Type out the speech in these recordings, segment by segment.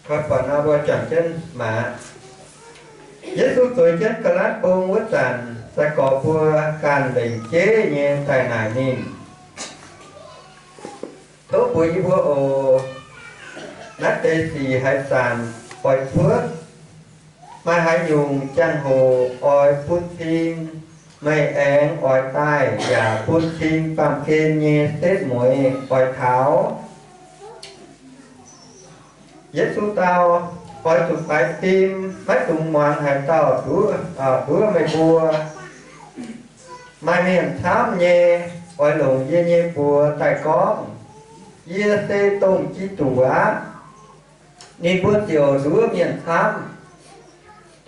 Mbuo buatc nor, mbuo juangc jienv maah. Yesu zueiz jienv ga'naaiv bung wuov zanc, sai-gorx mbuo ganh lengc jeiv nyei daaih naaic ninh, Tov mbuox yie mbuo oc. Naaiv deix sic haaix zanc oix cuotv? Maaih haaix nyungc jangx-hoc oix bun cing meih aengx oix daaih, yaac bun cing baamh gen nyei setv mueiz oix taux? Yesu dau, Oix zuqc faix fim, maiv dungx muangx haaix dauh nduov, nduov meih mbuo. Maaih mienh camv nyei oix longc yie nyei mbuox daaih gorngv, Yie se dongh Giduc aqv. Ninh mbuo ziouc nduov mienh camv.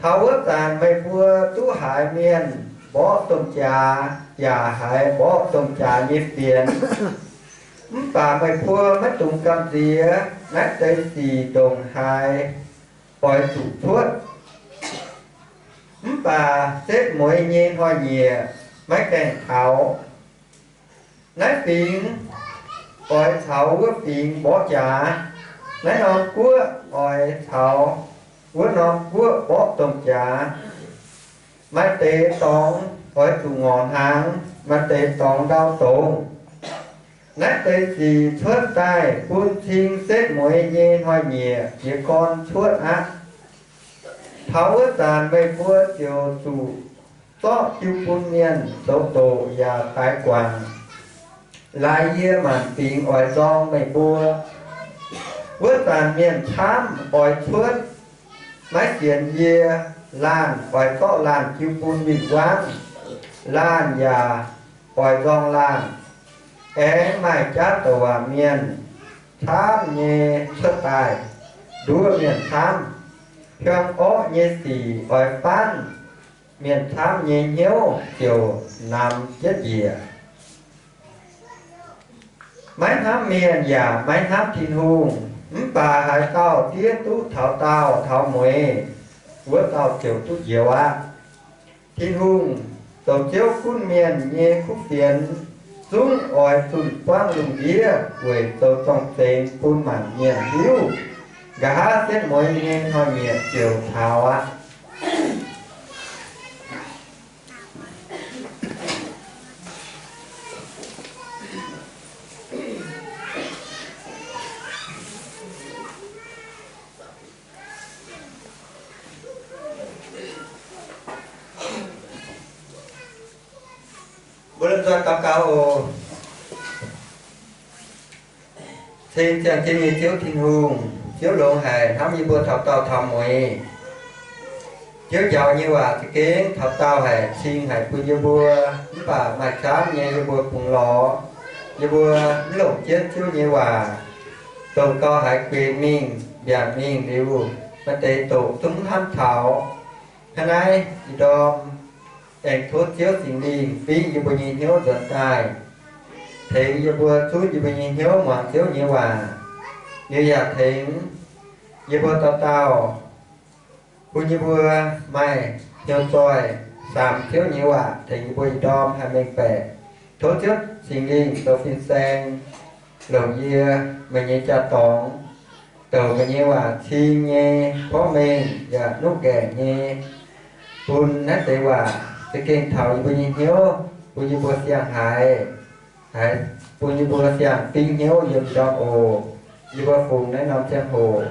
Taux wuov zanc meih mbuo duqv haiz mienh mborqv domh jaax yaac haiz mborqv domh jaax nyei fienx. Mv baac meih mbuo maiv dungx gamh nziex naaiv deix sic ndongc haaix oix zuqc cuotv. Mv baac setv mueiz nyei hnoi-nyieqc maiv gaengh taux. Naaiv fingx oix caux wuov fingx mborqv jaax. Naaiv norm guoqv oix caux wuov norm guoqv mborqv domh jaax. Maaih deix dorngx oix zuqc ngorc hnaangx, maaih deix dorngx ndau dongz. Naaiv deix sic cuotv daaih bun cing setv mueiz nyei hnoi-nyieqc jiez gorn cuotv aqv. Taux wuov zanc meih mbuo ziouc zuqc zorqv jiu bun mienh zoux doqc yaac daix guangc, laaix yie maanc fingx oix nzorng meih mbuo. Wuov zanc mienh camv oix cuotv, maiv sienx yie. Laanh oix zorqv laanh jiu bun win-wangv, laanh yaac oix nzorng laanh. Aengx maaih jaav douc waac mienh camv nyei cuotv daaih nduov mienh camv. Hiuang orqv nyei sic oix faanv, mienh camv nyei hnyouv ziouc namx jienv njiec. Maiv hnamv mienh yaac maiv hnamv Tin-Hungh. Mv baac haaix dauh diev duqv taux daauh taux mueiz, wuov dauh ziouc duqv njoux aqv. Tin-Hungh zoux Ziouv gunv mienh nyei kuv fienx zungv oix zunh buangv lungh ndiev weic zoux zorng-zengx bun maanc mienh hiuv. Nqa'haav setv mueiz nyei hnoi-nyieqc ziouc taux aqv. Mbuo lomh nzoih daux gaux oc. Cing ziangh jienv nyei Ziouv Tin-Hungh, Ziouv longx haic hnamv yie mbuo taux daauh taux mueiz. Ziouv njaaux nyei waac za'gengh taux daauh haic, cing haic bun yie mbuo. Mv baac maaih camv nyei yie mbuo bungx lorz. Yie mbuo mv longc jienv Ziouv nyei waac, doqc gau haiz gueix mingh, mbiaangc mingh liuz, maaih deix doqc zungv mv hnamv taux. Hnangv naaiv ih ndorm aengx tov Ziouv Singx Lingh fingx yie mbuo nyei hnyouv nzuonx daaih, tengx yie mbuo zunv yie mbuo nyei hnyouv muangx Ziouv nyei waac. Liuz yaac tengx yie mbuo dauh dauh, bun yie mbuo maaih hnyouv zoih samx Ziouv nyei waac, tengx yie mbuo ih ndorm haih mengh baeqc. Tov Ziouv Singx Lingh zoux fin-saeng longc yie, meih nyei jaa-dorngx, douc meih nyei waac cing nyei, porv mengh yaac nuqv nqaengc nyei, bun naaiv deix waac za'gengh taux yie mbuo nyei hnyouv, bun yie mbuo siang-haiz, haiz bun yie mbuo siang-fingx hnyouv yiem ndorm oc. Yie mbuo fungx naaiv norm ziangh hoc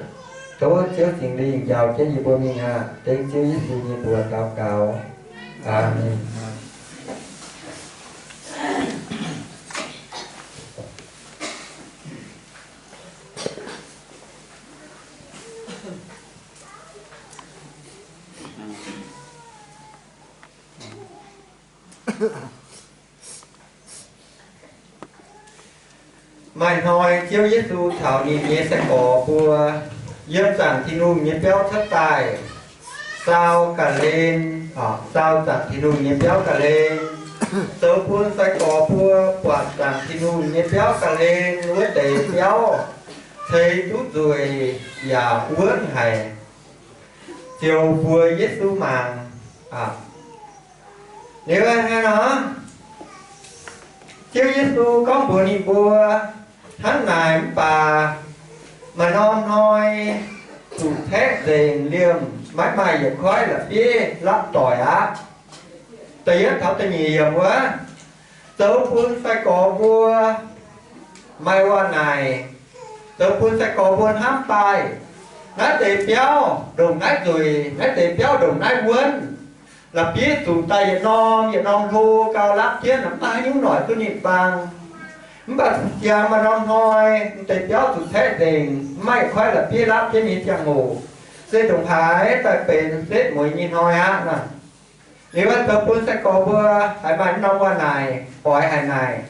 tov Ziouv Singx Lingh njaaux jienv yie mbuo mingh aqv. Dengv Ziouv Yesu nyei mbuox daux gaux. Aamen. Maaih hnoi Ziouv Yesu caux ninh nyei sai-gorx mbuo yiem zaangc Tin-Hungh nyei biauv cuotv daaih, saau ga'hlen, saau zaangc Tin-Hungh nyei biauv ga'hlen, zoux bun sai-gorx mbuo buatc zaangc Tin-Hungh nyei biauv ga'hlen wuov deix biauv ceix duqv nzueic yaac wuonv haic, ziouc mbuox Yesu mangc. Liuz hnangv nor, Ziouv Yesu gorngv mbuox ninh mbuo, Hnangv naaic mv baac maaih norm hnoi zuqc caeqv nzengc liemh maiv maaih yietc koiv la'bieiv lapv doic aqv. Da'yietv taux da'nyeic yiemc wuov, zoux bun sai-gorx mbuo maaih waac-naaic, zoux bun sai-gorx mbuo hnamv daaih naaiv deix biauv ndongc naaiv nzueic, naaiv deix biauv ndongc naaiv wuonv. La'bieiv zuqc daaih yietc norm yietc norm hlo gau lapv jienv, mv baac haaix nyungc noic duqv ninh baang. Mv baac ziangx maaih norm hnoi, deix biauv zuqc caeqv nzengc, mv maaih yietc koiv la'bieiv lapv jienv nyei ziangh hoc, se ndongc haaix daaih benx setv mueiz nyei hnoi aqv. Liuz zoux bun sai-gorx mbuo haiz maaih norm waac-naaic, oix haic naaic.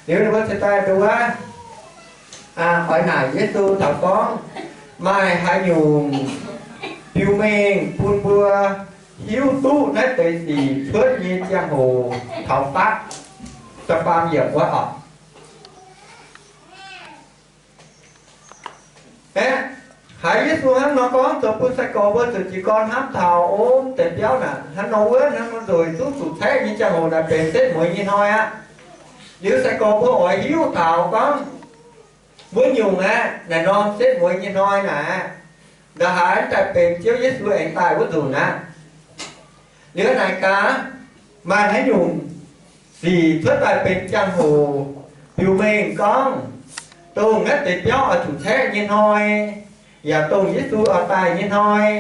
Liuz ninh mbuo cingx daaih nduov, oix naaic Yesu taux gorngv maaih haaix nyungc biux mengh bun mbuo hiuv duqv naaiv deix sic cuotv nyei ziangh hoc taux fatv. Da'faam yiemc wuov oc. Aeqv, haiz Yesu hnangv nor gorngv zoux bun sai-gorx mbuo zuqc jiez gorn hnamv taux, o, deix biauv naaic hnangv nor wuonv, hnangv nor nzueic, zungv zuqc caeqv nyei ziangh hoc naaic benx setv mueiz nyei hnoi aqv. Liuz sai-gorx mbuo oix hiuv taux gorngv wuov nyungc aeqv, naaic norm setv mueiz nyei hnoi naaic, ndongc haaix daaih benx Ziouv Yesu aengx daaih wuov nzunc aqv. Liuz naaic gaax, maaih haaix nyungc sic cuotv daaih benx ziangh hoc biux mengh gorngv dongh naaiv deix biauv oix zuqc caeqv nyei hnoi, yaac dongh Yesu oix daaih nyei hnoi,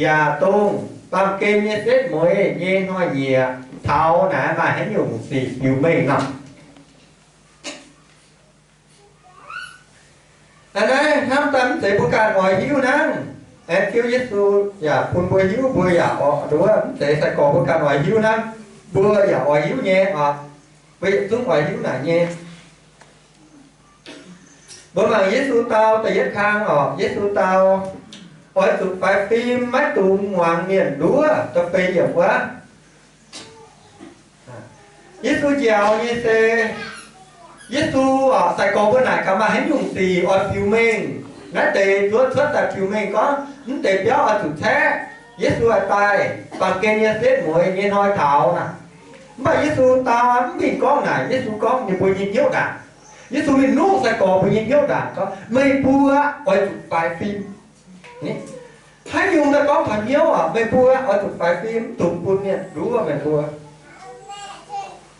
yaac dongh baamh gen nyei setv mueiz nyei hnoi-nyieqc taux naaic, maaih haaix nyungc sic biux mengh nor? Naaiv naaiv hnamv daaih mv zeiz mbuo ganh oix hiuv hnangv. Aengx Ziouv Yesu yaac bun mbuo hiuv, mbuo yaac oix nduov, mv zeiz sai-gorx mbuo ganh oix hiuv hnangv, mbuo yaac oix hiuv nyei oc. Mbuo yietc zungv oix hiuv naaic nyei. Mbuo mangc Yesu dau da'yietv kang oc. Yesu dau, oix zuqc faix fim, maiv dungx muangx mienh nduov. Da'feix yiemc wuov, Yesu njaaux nyei se, Yesu oc, sai-gorx mbuo naaic gaax maaih haaix nyungc sic oix biux mengh, naaiv deix nduov cuotv daaih biux mengh gorngv mv deix biauv oix zuqc caeqv, Yesu oix daaih, baamh gen nyei setv mueiz nyei hnoi taux naaic. Mv baac Yesu dau mv mingh gorngv naaic. Yesu gorngv ninh mbuo nyei hnyouv ndaangc. Yesu mingh nuqv sai-gorx mbuo nyei hnyouv ndaangc gorngv, meih mbuo oix zuqc faix fim. Haaix nyungc daaih gorngv taux hnyouv oc, meih mbuo oix zuqc faix fim, mv dungx bun mienh nduov meih mbuo.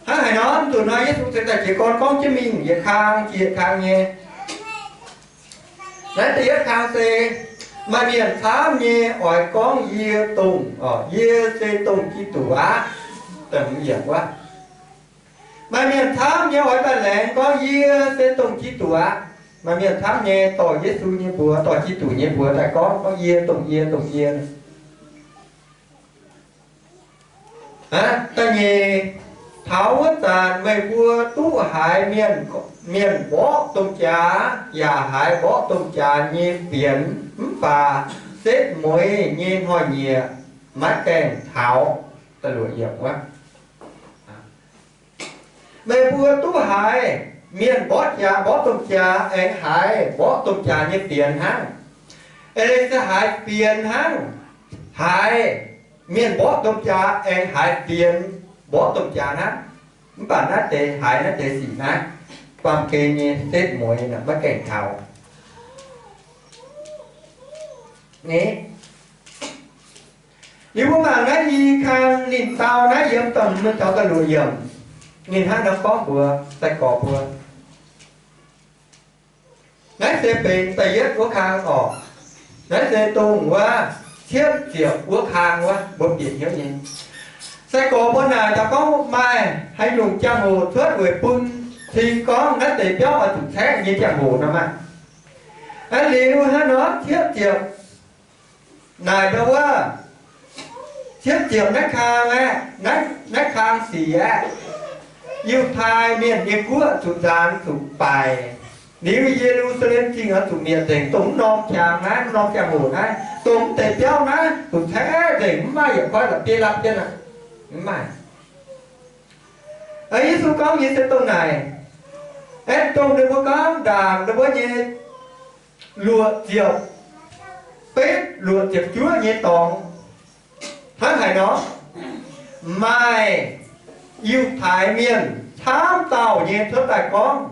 Hnangv haaix nor, mv dungx nor, Yesu cingx daaih jiez gorn gorngv jienv mingh yietc kang jiex yietc kang nyei. Naaiv da'yietv kang se, maaih mienh camv nyei oix gorngv yie dongh, yie se dongh Giduc aqv. Maaih mienh camv nyei oix daaih laengz gorngv yie se dongh Giduc aqv. Maaih mienh camv nyei dorh Yesu nyei mbuox, dorh Giduc nyei mbuox daaih gorngv, gorngv yie dongh yie, dongh yie. Da'nyeic, taux wuov zanc meih mbuo duqv haiz mienh, mienh mborqv domh jaax yaac haiz mborqv domh jaax nyei fienx, mv baac setv mueiz nyei hnoi-nyieqc maiv gaengh taux. Meih mbuo duqv haiz mienh mborqv jaax, mborqv domh jaax aengx haiz mborqv domh jaax nyei fienx hnangv. Eix leiz se haiz fienx hnangv, haiz mienh mborqv domh jaax aengx haiz fienx mborqv domh jaax hnangv. Mv baac naaiv deix haiz naaiv deix sic naaiv, baamh gen nyei setv mueiz maiv gaengh taux. Liuz mbuo mangc naaiv i kang ninh dau naaiv yiem da'hmz taux da'luoqc yiemc, ninh hnangv nor gorngv mbuox sai-gorx mbuo. Naaiv se benx da'yietv wuov kang oc. Naaiv se dongh wuov cietv ziepc wuov kang wuov mbuo bieqc hnyouv nyei. Sai-gorx mbuo naaic daaih gorngv maaih haaix nyungc jangx-hoc cuotv weic bun cing gorngv naaiv deix biauv oix zuqc caeqv nyei jangx-hoc nor maah. Aa, liuz hnangv nor cietv ziepc naaic ndau wuov, cietv ziepc naaiv kang aeqv, naaiv, naaiv kang sic aeqv, Yiutai Mienh nyei guoqv zuqc nzaanx zuqc baaic. Liuz Ye^lu^saa^lem Zingh oix zuqc mietc nzengc, dongh mv norm jangx naaiv, mv norm jangx-hoc naaiv, dongh mv deix biauv naaiv zuqc caeqv nzengc, mv maaih yietc koiv la'bieiv lapv jienv aqv. Mv maaih. Yesu gorngv nyei se dongh naaic. Aeqv, dongh ninh mbuo gorngv ndaangc ninh mbuo nyei luoqc ziepc betv luoqc ziepc juov nyei dorngx, hnangv haaix nor, maaih Yiutai Mienh camv dauh nyei cuotv daaih gorngv,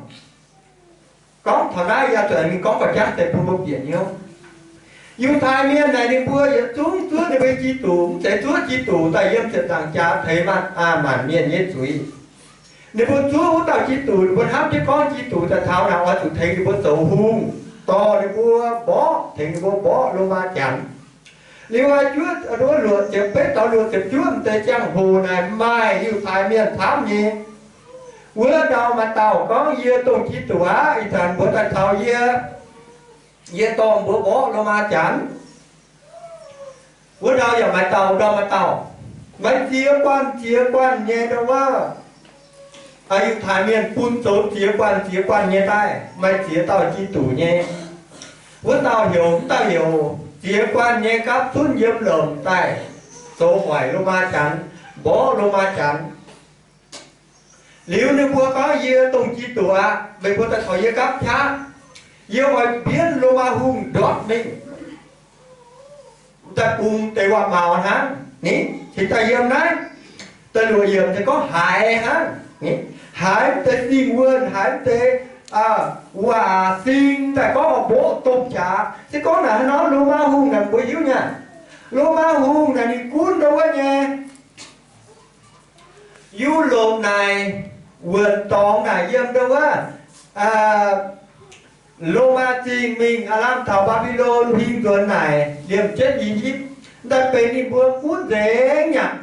gorngv taux naaiv yaac zuqc mingh gorngv gauh jangv deix bun mbuo bieqc hnyouv. Yiutai Mienh naaic ninh mbuo yietc zungv zuov ninh mbuo Giduc, mv zeiz zuov Giduc daaih yiem ziepc nzaangc jaax teix maanc, aa, maanc mienh nyei zuiz. Ninh mbuo zuov wuov dauh Giduc, ninh mbuo hnamv jienv gorngv Giduc daaih taux naaic oix zuqc tengx ninh mbuo zoux hungh, dorh ninh mbuo mborqv, tengx ninh mbuo mborqv Lomaa Janx. Liuz aa, juov, aa, luoqc ziepc betv taux luoqc ziepc juov deix ziangh hoc naaic maaih Yiutai Mienh camv nyei. Wuov ndau maaih dauh gorngv, Yie dongh Giduc aqv. Ih zanc mbuo daaih taux yie, yie dorh mbuo mborqv Lomaa Janx. Wuov ndau yaac maaih dauh, ndau maaih dauh, maaih ziex guanh ziex guanh nyei ndau wuov, aa, Yiutai Mienh bun zoux ziex guanh ziex guanh nyei daaih, maaih ziex dauh Giduc nyei. Wuov dauh heuc, wuov dauh heuc ziex guanh nyei gapv zunv yiem lomc daaih zoux hoic Lomaa Janx, mborqv Lomaa Janx. Liuz ninh mbuo gorngv, Yie dongh Giduc aqv. Meih mbuo daaih taux yie gapv qaqv. Yie oix mbienv Lomaa hungh ndortv mingh, daaih bungx deix waac-maux hnangv. Ni, cingx daaih yiem naaiv da'luoqc yiemc se gorngv haiz hnangv. Ni, haiz mv deix singh wuonh, haiz mv deix, aa, waac sing daaih gorngv oix mborqv domh jaax. Se gorngv naaic haaix nor Lomaa hungh naaic mbuo hiuv nyei. Lomaa hungh naaic ninh gunv ndau wuov nyei Yu^lopc naaic, wuonh dorngx naaic yiem ndau wuov, aa, Lomaa Zingh mingh aav lamh taux Mbaa^mbi^lon huing nzuonx naaic, liemh jienv I^yipv, daaih benx ninh mbuo gunv nzengc nyei aqv.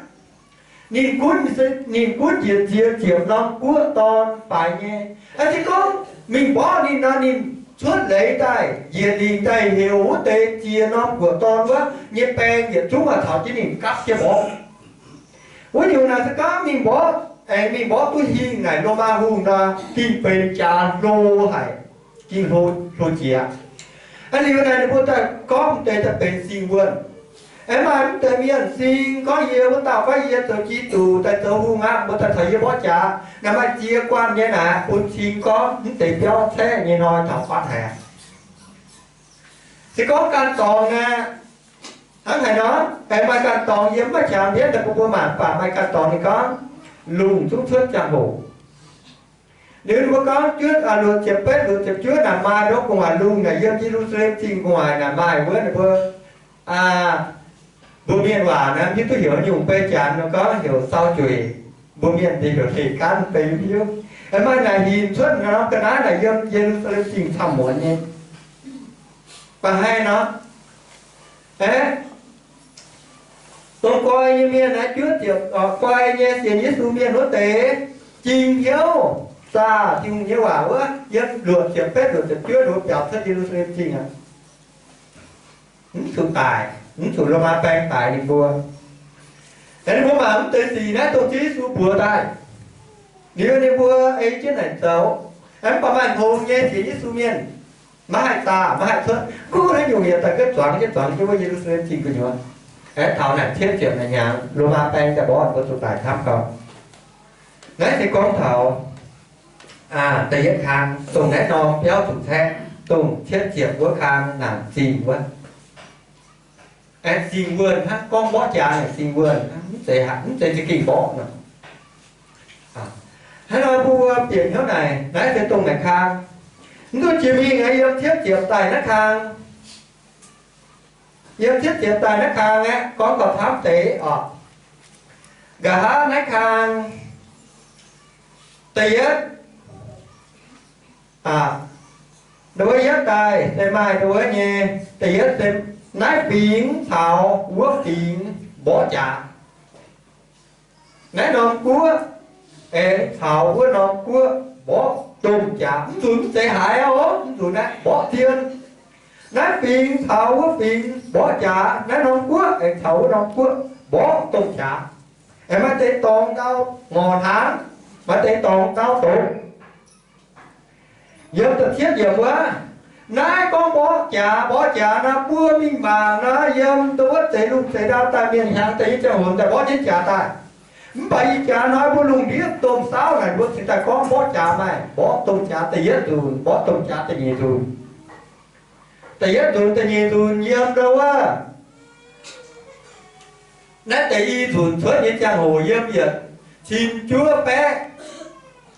Ninh gunv, ninh gunv njiec ziex ziepc norm guoqv dorn faix nyei. Aa, se gorngv mingh mborqv ninh nor, ninh cuotv leiz daaih njiec lingc daaih heuc wuov deix ziex norm guoqv dorn wuov nyei baeng yietc zungv oix caux jienv ninh gapv jienv mborqv. Wuov nyungc naaic se gorngv mingh mborqv, aengx mingh mborqv duqv hingh naaic Lomaa hungh nor, gengh benx jaax hlo haic, gengh hlo, hlo jiex. Aa, liuz naaic ninh mbuo daaih gorngv deix daaih benx singh wuonh. Aengx maaih mv deix mienh sing gorngv, Yie wuov dauh gorngv yie zoux Giduc daaih zoux hungh aqv, mbuo daaih caux yie mborqv jaax. Naaic maaih ziex guanh nyei naaic bun cing gorngv mv deix biauv caeqv nyei hnoi taux fatv haic. Se gorngv ganh dorngx naaic, hnangv haaix nor, aengx maaih ganh dorngx yiem maiv qangx mbienv daaih bun mbuo mangc, baac maaih ganh dorngx ninh gorngv, lungh zungv cuotv ziangh hoc. Liuz ninh mbuo gorngv juov, aa, luoqc ziepc betv, luoqc ziepc juov naaic maaih ndau gu'nguaaic lungh naaic yiem Ye^lu^saa^lem Zingh gu'nguaaic naaic maaih wuov ninh mbuo, aa, mbuo mienh waac naaic mv hiuv duqv heuc nyungc, beiv Janx nor gorngv heuc sau jueic, mbuo mienh deix heuc hec gaanv, beiv hiuv. Aengx maaih naaic hinc cuotv norm ga'naaiv naaic yiem Ye^lu^saa^lem Zingh camv muonz nyei. Baac haaix nor, aeqv, dongh guai nyei mienh naaiv juov ziepc, guai nyei sienx Yesu mienh wuov deix, jingh hnyouv zaah Tin-Hungh nyei waac wuov, yiem luoqc ziepc betv luoqc ziepc juov nduov biaux cuotv Ye^lu^saa^lem Zingh aqv. Mv zuqc daic, mv zuqc Lomaa baeng daic ninh mbuo. Aengx ninh mbuo mangc mv deix sic naaiv dongh Ziouv Yesu mbuox daaih. Liuz ninh mbuo ei jienv naaic zoux. Aengx mv baac maaih hngongx nyei sienx Yesu mienh maiv haih zaah, maiv haih cuotv. Kuv naaiv nyungc yietc daaih gengh zuangx jienv, zuangx jienv wuov Ye^lu^saa^lem Zingh gu'nyuoz. Aengx taux naaic cietv ziepc naaic hnyangx, Lomaa baeng daaih mborqv ninh mbuo zuqc daic camv gau. Naaiv se gorngv taux, aa, da'yietv kang, dongh naaiv norm biauv zuqc caeqv, dongh cietv ziepc wuov kang naanc zingh wuov. Aengx zingh wuonh hnangv, gorngv mborqv jaax naaic zingh wuonh hnangv, mv zeiz, mv zeiz za'gengh mborqv nor. Hnangv nor mbuo bieqc hnyouv naaic, naaiv se dongh naaic kang. Mv duqv jiex mingh aeqv, yiem cietv ziepc daaih naaiv kang. Yiem cietv ziepc daaih naaiv kang aeqv, gorngv gauh camv deix oc. Nqa'haav naaiv kang da'yietv, aa, ndau wuov yietv daaih se maaih ndau wuov nyei, da'yietv se naaiv fingx caux wuov fingx mborqv jaax. Naaiv norm guoqv aengx caux wuov norm guoqv mborqv domh jaax. Mv nzunc mv zeiz haaix oc, mv nzunc naaiv mborqv zien. Naaiv fingx caux wuov fingx mborqv jaax, naaiv norm guoqv aengx caux wuov norm guoqv mborqv domh jaax. Aengx maaih deix dorngx ndau ngorc hnaangx, maaih deix dorngx ndau doqc. Yiem da'cietv yiemc wuov, naaiv gorngv mborqv jaax, mborqv jaax naaiv mbuo mingh mangc naaiv yiem dongh wuov zeix lungh zeix ndau daaih mienh hnyangx daaih nyei ziangh hoc daaih mborqv jienv jaax daaih. Mv baac ih jaax hnoi mbuo lungh ndiev domh saauv naaic mbuo cingx daaih gorngv mborqv jaax maaih, mborqv domh jaax da'yietv nzunc, mborqv domh jaax da'nyeic nzunc. Da'yietv nzunc, da'nyeic nzunc yiem ndau wuov, naaiv deix i nzunc cuotv nyei ziangh hoc yiem yietc cin juov baeqv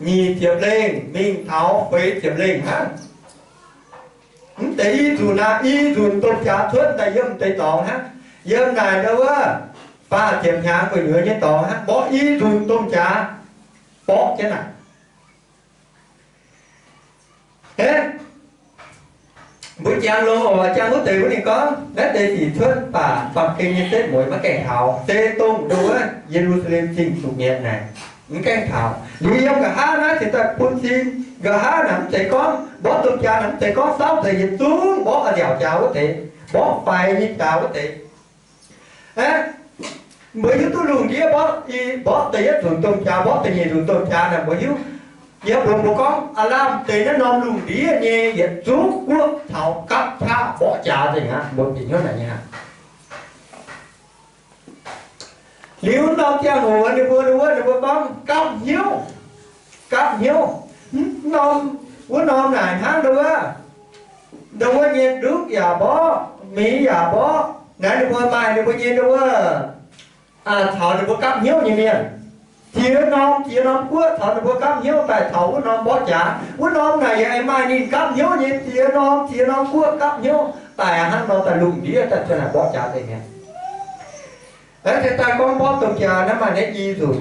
nyic ziepc lengh mingh taux feix ziepc lengh hnangv. Mv deix i nzunc aqv, i nzunc domh jaax cuotv daaih yiem deix dorngx hnangv. Yiem naaic ndau wuov faah ziepc hnyangx gu'nyuoz nyei dorngx hnangv, mborqv i nzunc domh jaax borqv jienv naaic. Mbuo jangx longx oc, jangx wuov deix wuov ninh gorngv, naaiv deix sic cuotv baac baamh gen nyei setv mueiz maiv gaengh taux, se dongh ndau wuov Ye^lu^saa^lem Zingh zuqc mietc naaic, mv gaengh taux. Liuz yiem nqa'haav naaiv cingx daaih bun cing, nqa'haav naaic mv zeiz gorngv mborqv domh jaax, naaic mv zeiz gorngv saauv nzengc yietc zungv mborqv a'nziaauc jaax wuov deix, mborqv faix nyei jaax wuov deix. Aeqv, mbuo hiuv duqv lungh ndiev mborqv i, mborqv da'yietv nzunc domh jaax, mborqv da'nyeic nzunc domh jaax naaic mbuo hiuv. Yiem mbuo, mbuo gorngv aav lamh deix naaiv norm lungh ndiev nyei yietc zungv guoqv taux gapv qaqv mborqv jaax nzengc aqv. Mbuo bieqc hnyouv naaic nyei aqv. Liuz norm ziangh hoc ninh mbuo, ninh mbuo, ninh mbuo gorngv gapv hnyouv, gapv hnyouv. Wuov norm, wuov norm naaic hnangv ndau wuov, ndau wuov nyei ndutv yaac mborqv, miz yaac mborqv. Naaiv ninh mbuo maaih ninh mbuo nyei ndau wuov caux ninh mbuo gapv hnyouv nyei mienh. Ziex norm, ziex norm guoqv caux ninh mbuo gapv hnyouv daaih taux wuov norm mborqv jaax. Wuov norm naaic yaac maaih ninh gapv hnyouv nyei ziex norm, ziex norm guoqv gapv hnyouv daaih hnangv nor daaih lungh ndiev daaih cuotv naaic mborqv jaax deix mi'aqv. Aeqv, se daaih gorngv mborqv domh jaax naaiv maaih naaiv i nzunc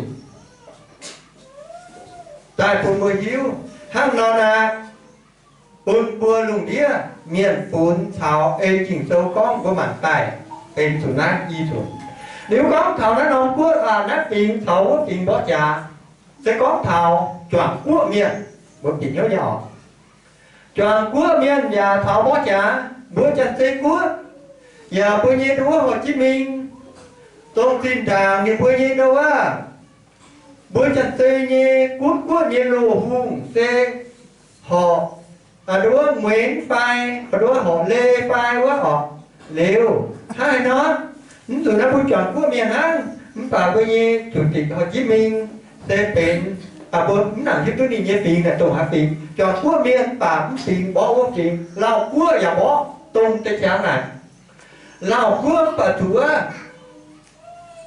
daaih bun mbuo hiuv hnangv nor naaic, bun mbuo lungh ndiev mienh funx caux ei Ging-Sou gorngv mbuo mangc daaih benx zuqc naaiv i nzunc. Liuz gorngv taux naaiv norm guoqv, naaiv fingx caux wuov fingx mborqv jaax, se gorngv taux juangc guoqv mienh, mbuo bieqc hnyouv nyei oc. Juangc guoqv mienh yaac taux mborqv jaax. Mbuo Janx-Zei guoqv yaac mbuo nyei ndau wuov Hồ Chí Minh, dongh zinh ndaangc ninh mbuo nyei ndau wuov, mbuo Janx-Zei nyei gunv guoqv nyei loz-hungh se horpc ndau wuov Muenx fai ndau wuov horpc Le fai wuov orqc. Liuz hnangv haaix nor, mv zuqc naaiv mbuo juangc guoqv mienh hnangv, mv baac mbuo nyei Chủ tịch Hồ Chí Minh se benx, mbuo mv nangc hiuv duqv ninh nyei fingx naaic dongh haaix fingx. Juangc guoqv mienh mv baac mv fingx mborqv wuov fingx. Lauh guoqv yaac mborqv dongh deix jangx naaic. Lauh guoqv mv baac zuqc wuov,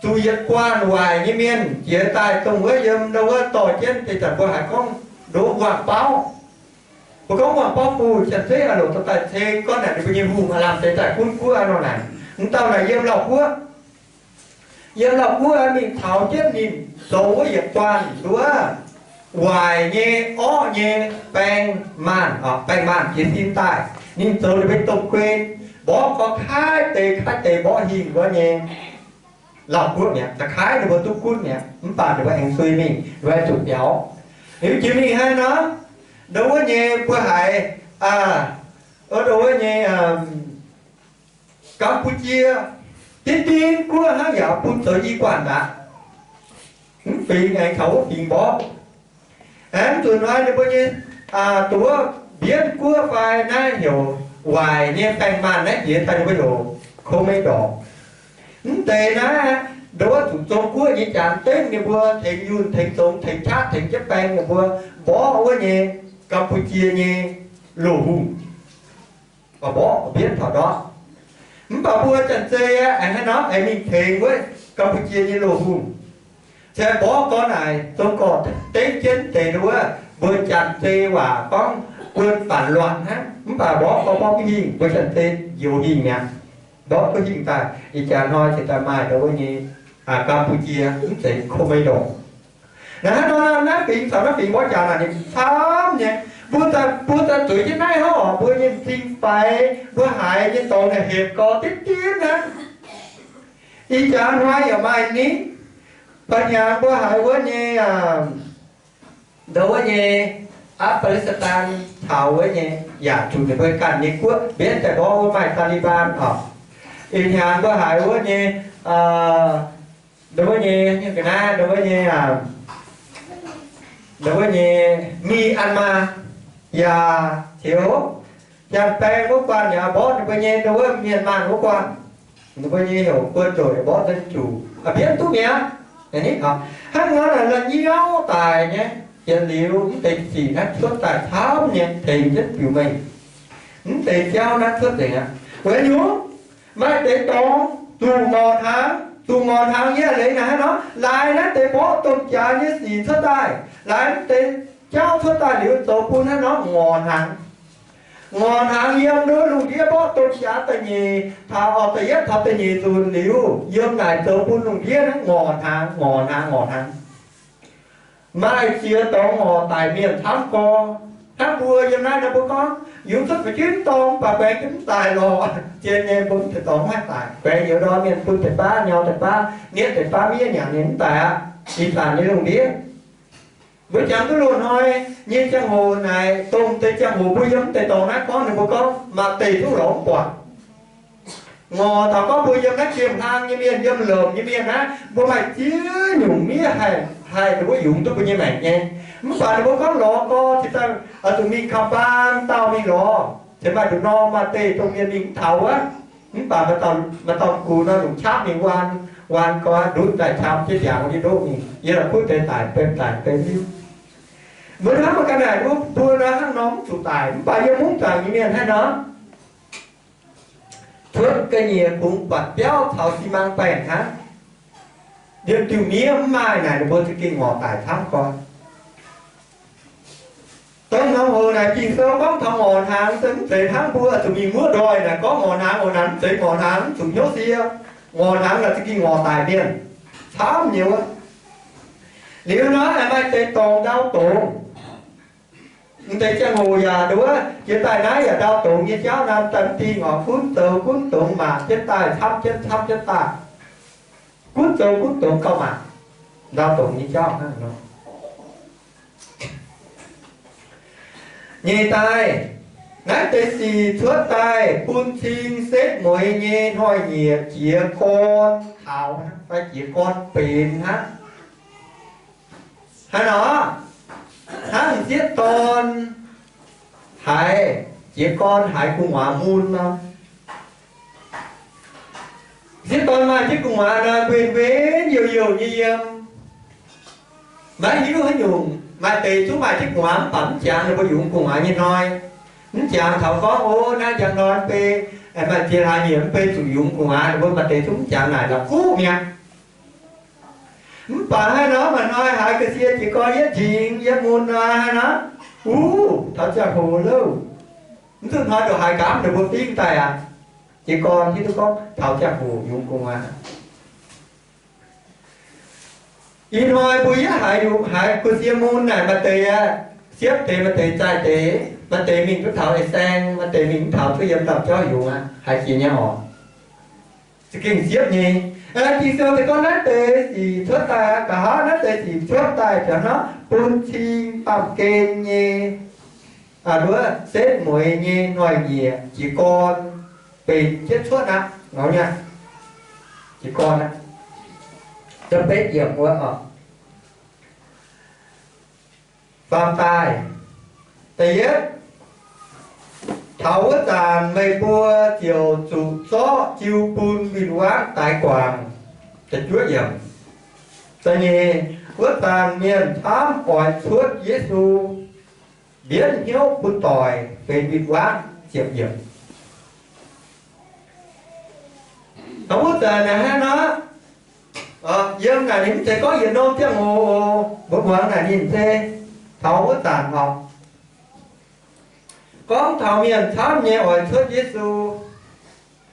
zuqc yietc guanh waaic nyei mienh jiex daaih dongh wuov yiem ndau wuov dorh jienv deix zanc mbuo haiz gorngv ndoqv wangc bauv. Mbuo gorngv wangc bauv bun Janx-Zei aac longc dorh daaih ceng gorngv naaic ninh mbuo nyei hungh aav lamh deix daaih gunv guoqv aqv nor naaic. Mv dauh naaic yiem Lauh guoqv. Yiem Lauh guoqv mingh taux jienv ninh zoux wuov yietc guanh nduov waaic nyei orqv nyei baeng maanh, baeng maanh jiex sin daaih. Ninh zoux ninh mbuo domh guen, mborqv gorx kaaix deix kaaix deix mborqv hingh wuov nyei. Lauh guoqv mi'aqv, da'kaaix ninh mbuo duqv gunv mi'aqv, mv baac ninh mbuo aengx sueih mingh, ninh mbuo zuqc biaux. Liuz jiex mingh hnangv nor, ndau wuov nyei mbuo haiz, ndau wuov nyei Gam^pu^jie, dienv dienv guoqv hnangv yaac bun zoux i guanh aqv. Mv fingx aengx taux wuov fingx mborqv. Aengx zuqc hnoi ninh mbuo nyei, dongh wuov mbienv guoqv fai naaiv heuc waaic nyei baeng maanh naaiv jiex daaih ninh mbuo heuc Khomei ndorqc. Mv deix naaiv, ndongc wuov zuqc zong guoqv nyei jaax dengv ninh mbuo tengx yunh, tengx zongx, tengx qaqv, tengx jienv baeng ninh mbuo mborqv wuov nyei Gam^pu^jie nyei loz-hungh, mborqv mbienv taux ndortv. Mv baac mbuo Janx-Zei aengx hnangv nor aengx mingh tengx wuov Gam^pu^jie nyei loz-hungh. Se mborqv gorngv naaic zong gorx dengv jienv deix wuov, mbuo Janx-Zei waac gorngv buon banc luangc hnangv. Mv baac mborqv gorngv mborqv duqv hingh, mbuo Janx-Zei njoux hingh mi'aqv. Mborqv duqv hingh daaih, ih jaax hnoi cingx daaih maaih ndau wuov nyei Gam^pu^jie, mv zeiz Khomei ndorqc. Naaiv hnangv nor naaiv fingx caux naaiv fingx mborqv jaax naaic ninh camv nyei. Mbuo daaih, mbuo daaih zueiz jienv naaiv hnangv oc, mbuo nyei m'zing faix, mbuo haiz nyei dorngx naaic hepc gorx diqv diqv hnangv. Ih jaax hnoi yaac maaih nitv. Ba'hnyangx mbuo haiz wuov nyei, ndau wuov nyei Apc^gaa^li^saa^taan taux wuov nyei yaac zuqc ninh mbuo ganh nyei guoqv mbienv daaih mborqv wuov maaih Taliban oc. Ih hnyangx mbuo haiz wuov nyei, ndau wuov nyei, nyei ga'naaiv, ndau wuov nyei, ndau wuov nyei Myanmar yaac ziouc Janx-Baeng wuov guanh yaac mborqv ninh mbuo nyei ndau wuov Myanmar wuov guanh. Ninh mbuo nyei heuc buon ndoqc yaac mborqv nzengc juc, mbienv duqv mi'aqv. Hnangv nor naaic la'nyauv daic nyei, yietc liuz mv deix sic naaiv cuotv daaih camv nyei tengx jienv biux mengh. Mv deix jauv naaiv cuotv nzengc aqv. Weic nyungc maaih deix dorngx zuqc ngorc hnaangx, zuqc ngorc hnaangx yie leiz naaic hnangv nor, laaix naaiv deix mborqv domh jaax nyei sic cuotv daaih, laaix mv deix jauv cuotv daaih liuz zoux bun hnangv nor ngorc hnaangx. Ngorc hnaangx yiem nduov lungh ndiev mborqv domh qaqv da'nyeic taux, orv, da'yietv taux da'nyeic nzunc liuz, yiem naaic zoux bun lungh ndiev naaiv ngorc hnaangx, ngorc hnaangx, ngorc hnaangx. Maaih ziex dorngx ngorc daic mienh camv gorx. Hnangv mbuo yiem naaiv nor mbuo gorngv, yungz cuotv fu'jueiv dorngx mv baac baengx jienv mv daic lorqc. Zien nyei, mbuo mv zeiz dorngx maiv daic. Baengx youz ndorm mienh bun deix baav, nyau deix baav, nietv deix baav miev nyanc ninh mv daic aqv. Ih zanc nyei lungh ndiev, mbuo jangx duqv loz-hnoi nyei ziangh hoc naaic, dongh deix ziangh hoc mbuo yiem mv deix dorngx naaiv gorngv, ninh mbuo gorngv maaih deix duqv lorz mv buatc. Ngorc taux gorngv mbuo yiem naaiv jiem-hlang nyei mienh, yiem lomc nyei mienh naaiv, mbuo maaih ziex nyungc miev haih, haih nduov yungz duqv mbuo nyei maengc nyei. Mv baac ninh mbuo gorngv lorz gorx, cingx daaih oix zuqc mingh ka'baan dauh mingh lorz. Cingx maaih nduqc norm maaih deix dongh mienh mingh mv taux wuov. Mv baac maaih dauh, maaih dauh gux nor, longc qapv mingh waan, waan gorx ndutv daaih qam jienv ndiangx nyei ndoqv mingh, yie la'kuqv deix daic bem daic bem hiuv. Mbuo hnamv mbuo ganh naaic, mbuo nor hnangv nor mv zuqc daic, mv baac yiem mungv zaangc nyei mienh hnangv nor, cuotv ga'nyiec kungx buatc biauv caux xi maang baengh hnangv. Liemh diuh miev mv maaih naaic, ninh mbuo za'gengh ngorc daic camv gorx. Dongh norm hoc naaic Ging-Sou gorngv taux ngorc hnaangx se mv zeiz hnangv mbuo zuqc mingh muoqv ndoih naaic gorngv ngorc hnaangx oc. Naaic mv zeiz ngorc hnaangx, mv zuqc hnyouv sie. Ngorc hnaangx naaic za'gengh ngorc daic mienh camv nyei wuov. Liuz nor aengx maaih deix dorngx ndau dongz. Mv deix ziangh hoc yaac nduov, jiex daaih naaiv yaac ndau dongz nyei jauv naaiv, daaih mv dingh oc, gunv zoux gunv dongz maac jienv daaih, camv jienv camv jienv daaih, gunv zoux gunv dongz gauh maac, ndau dongz nyei jauv hnangv nor. Nyeic daaih, naaiv deix sic cuotv daaih bun cing setv mueiz nyei hnoi-nyieqc jiez gorn taux fai jiez gorn benx hnangv. Haaix nor? Hnangv m'sieqv dorn haiz jiez gorn haiz gu'nguaaz mun nor. M'sieqv dorn maaih jienv gu'nguaaz nor, nquen nquen youh youh nyei yiem. Maiv hiuv haaix nyungc. Maaih deix zungv maaih jienv gu'nguaaz mv baac mv jangx ninh mbuo yungz gu'nguaaz nyei hnoi. Mv jangx taux gorngv, o, naaiv njang hnoi mv bei, maaih ziex hlaax nyieqc mv bei zuqc yungz gu'nguaaz, ninh mbuo maaih deix zungv mv jangx naaic la'kuqv mi'aqv. Mv baac hnangv nor, maaih hnoi haiz ga'sie jiez gorn yietv nqingx yietv mun nor, hnangv nor, uv, taux ziangh hoc louh. Mv zuqc hnoi ndongc haaix nqaamv ninh mbuo fingv daaih aqv. Jiez gorn hiuv duqv gorngv taux ziangh hoc yungz gu'nguaaz. Ih hnoi mbuo yietv haiz yungz, haiz ga'sie mun naaic, maaih deix aeqv, siepv deix, maaih deix zaaih deix, maaih deix mingh duqv taux eix saeng, maaih deix mingh duqv taux zuov yiem dauh jauv yungz aqv, haiz jiex nyei oc. Za'gengh siepv nyei. Ging-Sou se gorngv naaiv deix sic cuotv daaih, nqa'haav naaiv deix sic cuotv daaih, jangx hnangv bun cing baamh gen nyei, wuov setv mueiz nyei hnoi-nyieqc jiez gorn benx jienv cuotv aqv. Ngaux nyei jiez gorn aqv. Da'betv yiemc wuov oc. Faam daaih. Da'yietv, taux wuov zanc meih mbuo ziouc zuqc zorqv jiu bun win-wangv daix guangc. Da'juov yiemc. Da'nyeic, wuov zanc mienh camv oix cuotv Yesu, mbienv hnyouv bun doic benx win-wangv. Ziepc yiemc. Taux wuov zanc naaic hnangv nor, yiem naaic ninh mv zeiz gorngv yietc norm ziangh hoc, mbuo muangx naaic ninh se taux wuov zanc oc. Gorngv taux mienh camv nyei oix cuotv Yesu,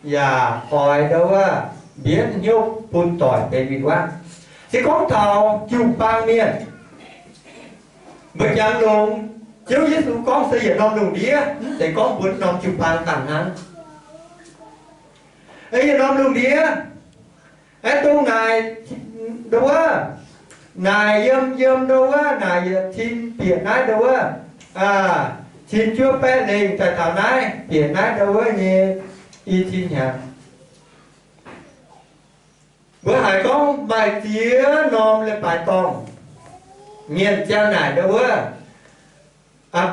yaac oix ndau wuov mbienv hnyouv bun doic benx win-wangv. Se gorngv taux jiu-baang mienh, mbuo jangx longx, Ziouv Yesu gorngv se yietc norm lungh ndiev, mv zeiz gorngv mbuo norm jiu-baang dangh hnangv. Yietc norm lungh ndiev, aengx dongh naaic, ndau wuov, naaic yiem, yiem ndau wuov, naaic yietc cin bieqc naaiv ndau wuov, cin juov baeqv lengh daaih taux naaiv bieqc naaiv ndau wuov nyei i cin hnyangx. Mbuo haiz gorngv maaih ziex norm leiz-baaix dorngh, mienh ziang naaic ndau wuov,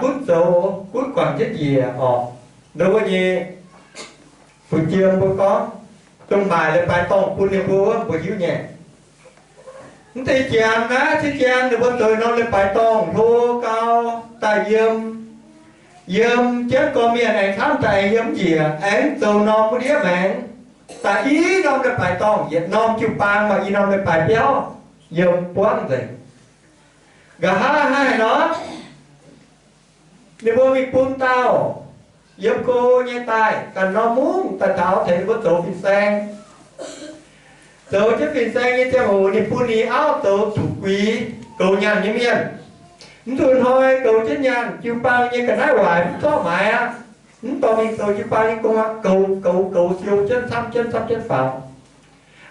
gunv zoux gunv guangc jienv njiec oc. Ndau wuov nyei fu'jueiv mbuo gorngv, dongh maaic leiz-baaix dorngh bun ninh mbuo wuov, mbuo hiuv nyei. Mv deix janx naaiv, cin janx ninh mbuo zoux norm leiz-baaix dorngh hlo gau daaih yiem, yiem jienv gorqv-mienh aengx camv daaih aengx yiem njiec, aengx zoux norm wuov ndiev maengx. Daaih i norm leiz-baaix dorngh, yietc norm jiu-baang maaih i norm leiz-baaix biauv yiem buangv nzengc. Nqa'haav haaix nor, ninh mbuo mingh bun dauh yiem go nyei daaih, ganh norm mungv daaih taux tengx mbuo zoux fin-saeng. Zoux jienv fin-saeng nyei ziangh hoc ninh bun ninh auv zoux zuqc guix goux nyaanh nyei mienh. Mv nzunc hnoi goux jienv nyaanh, jiu-baang nyei ga'naaiv waaic mv zorqv maaiz aqv. Mv dorh mingh zoux jiu-baang nyei gong aqv. Goux, goux, goux siou jienv camv jienv camv jienv faaux.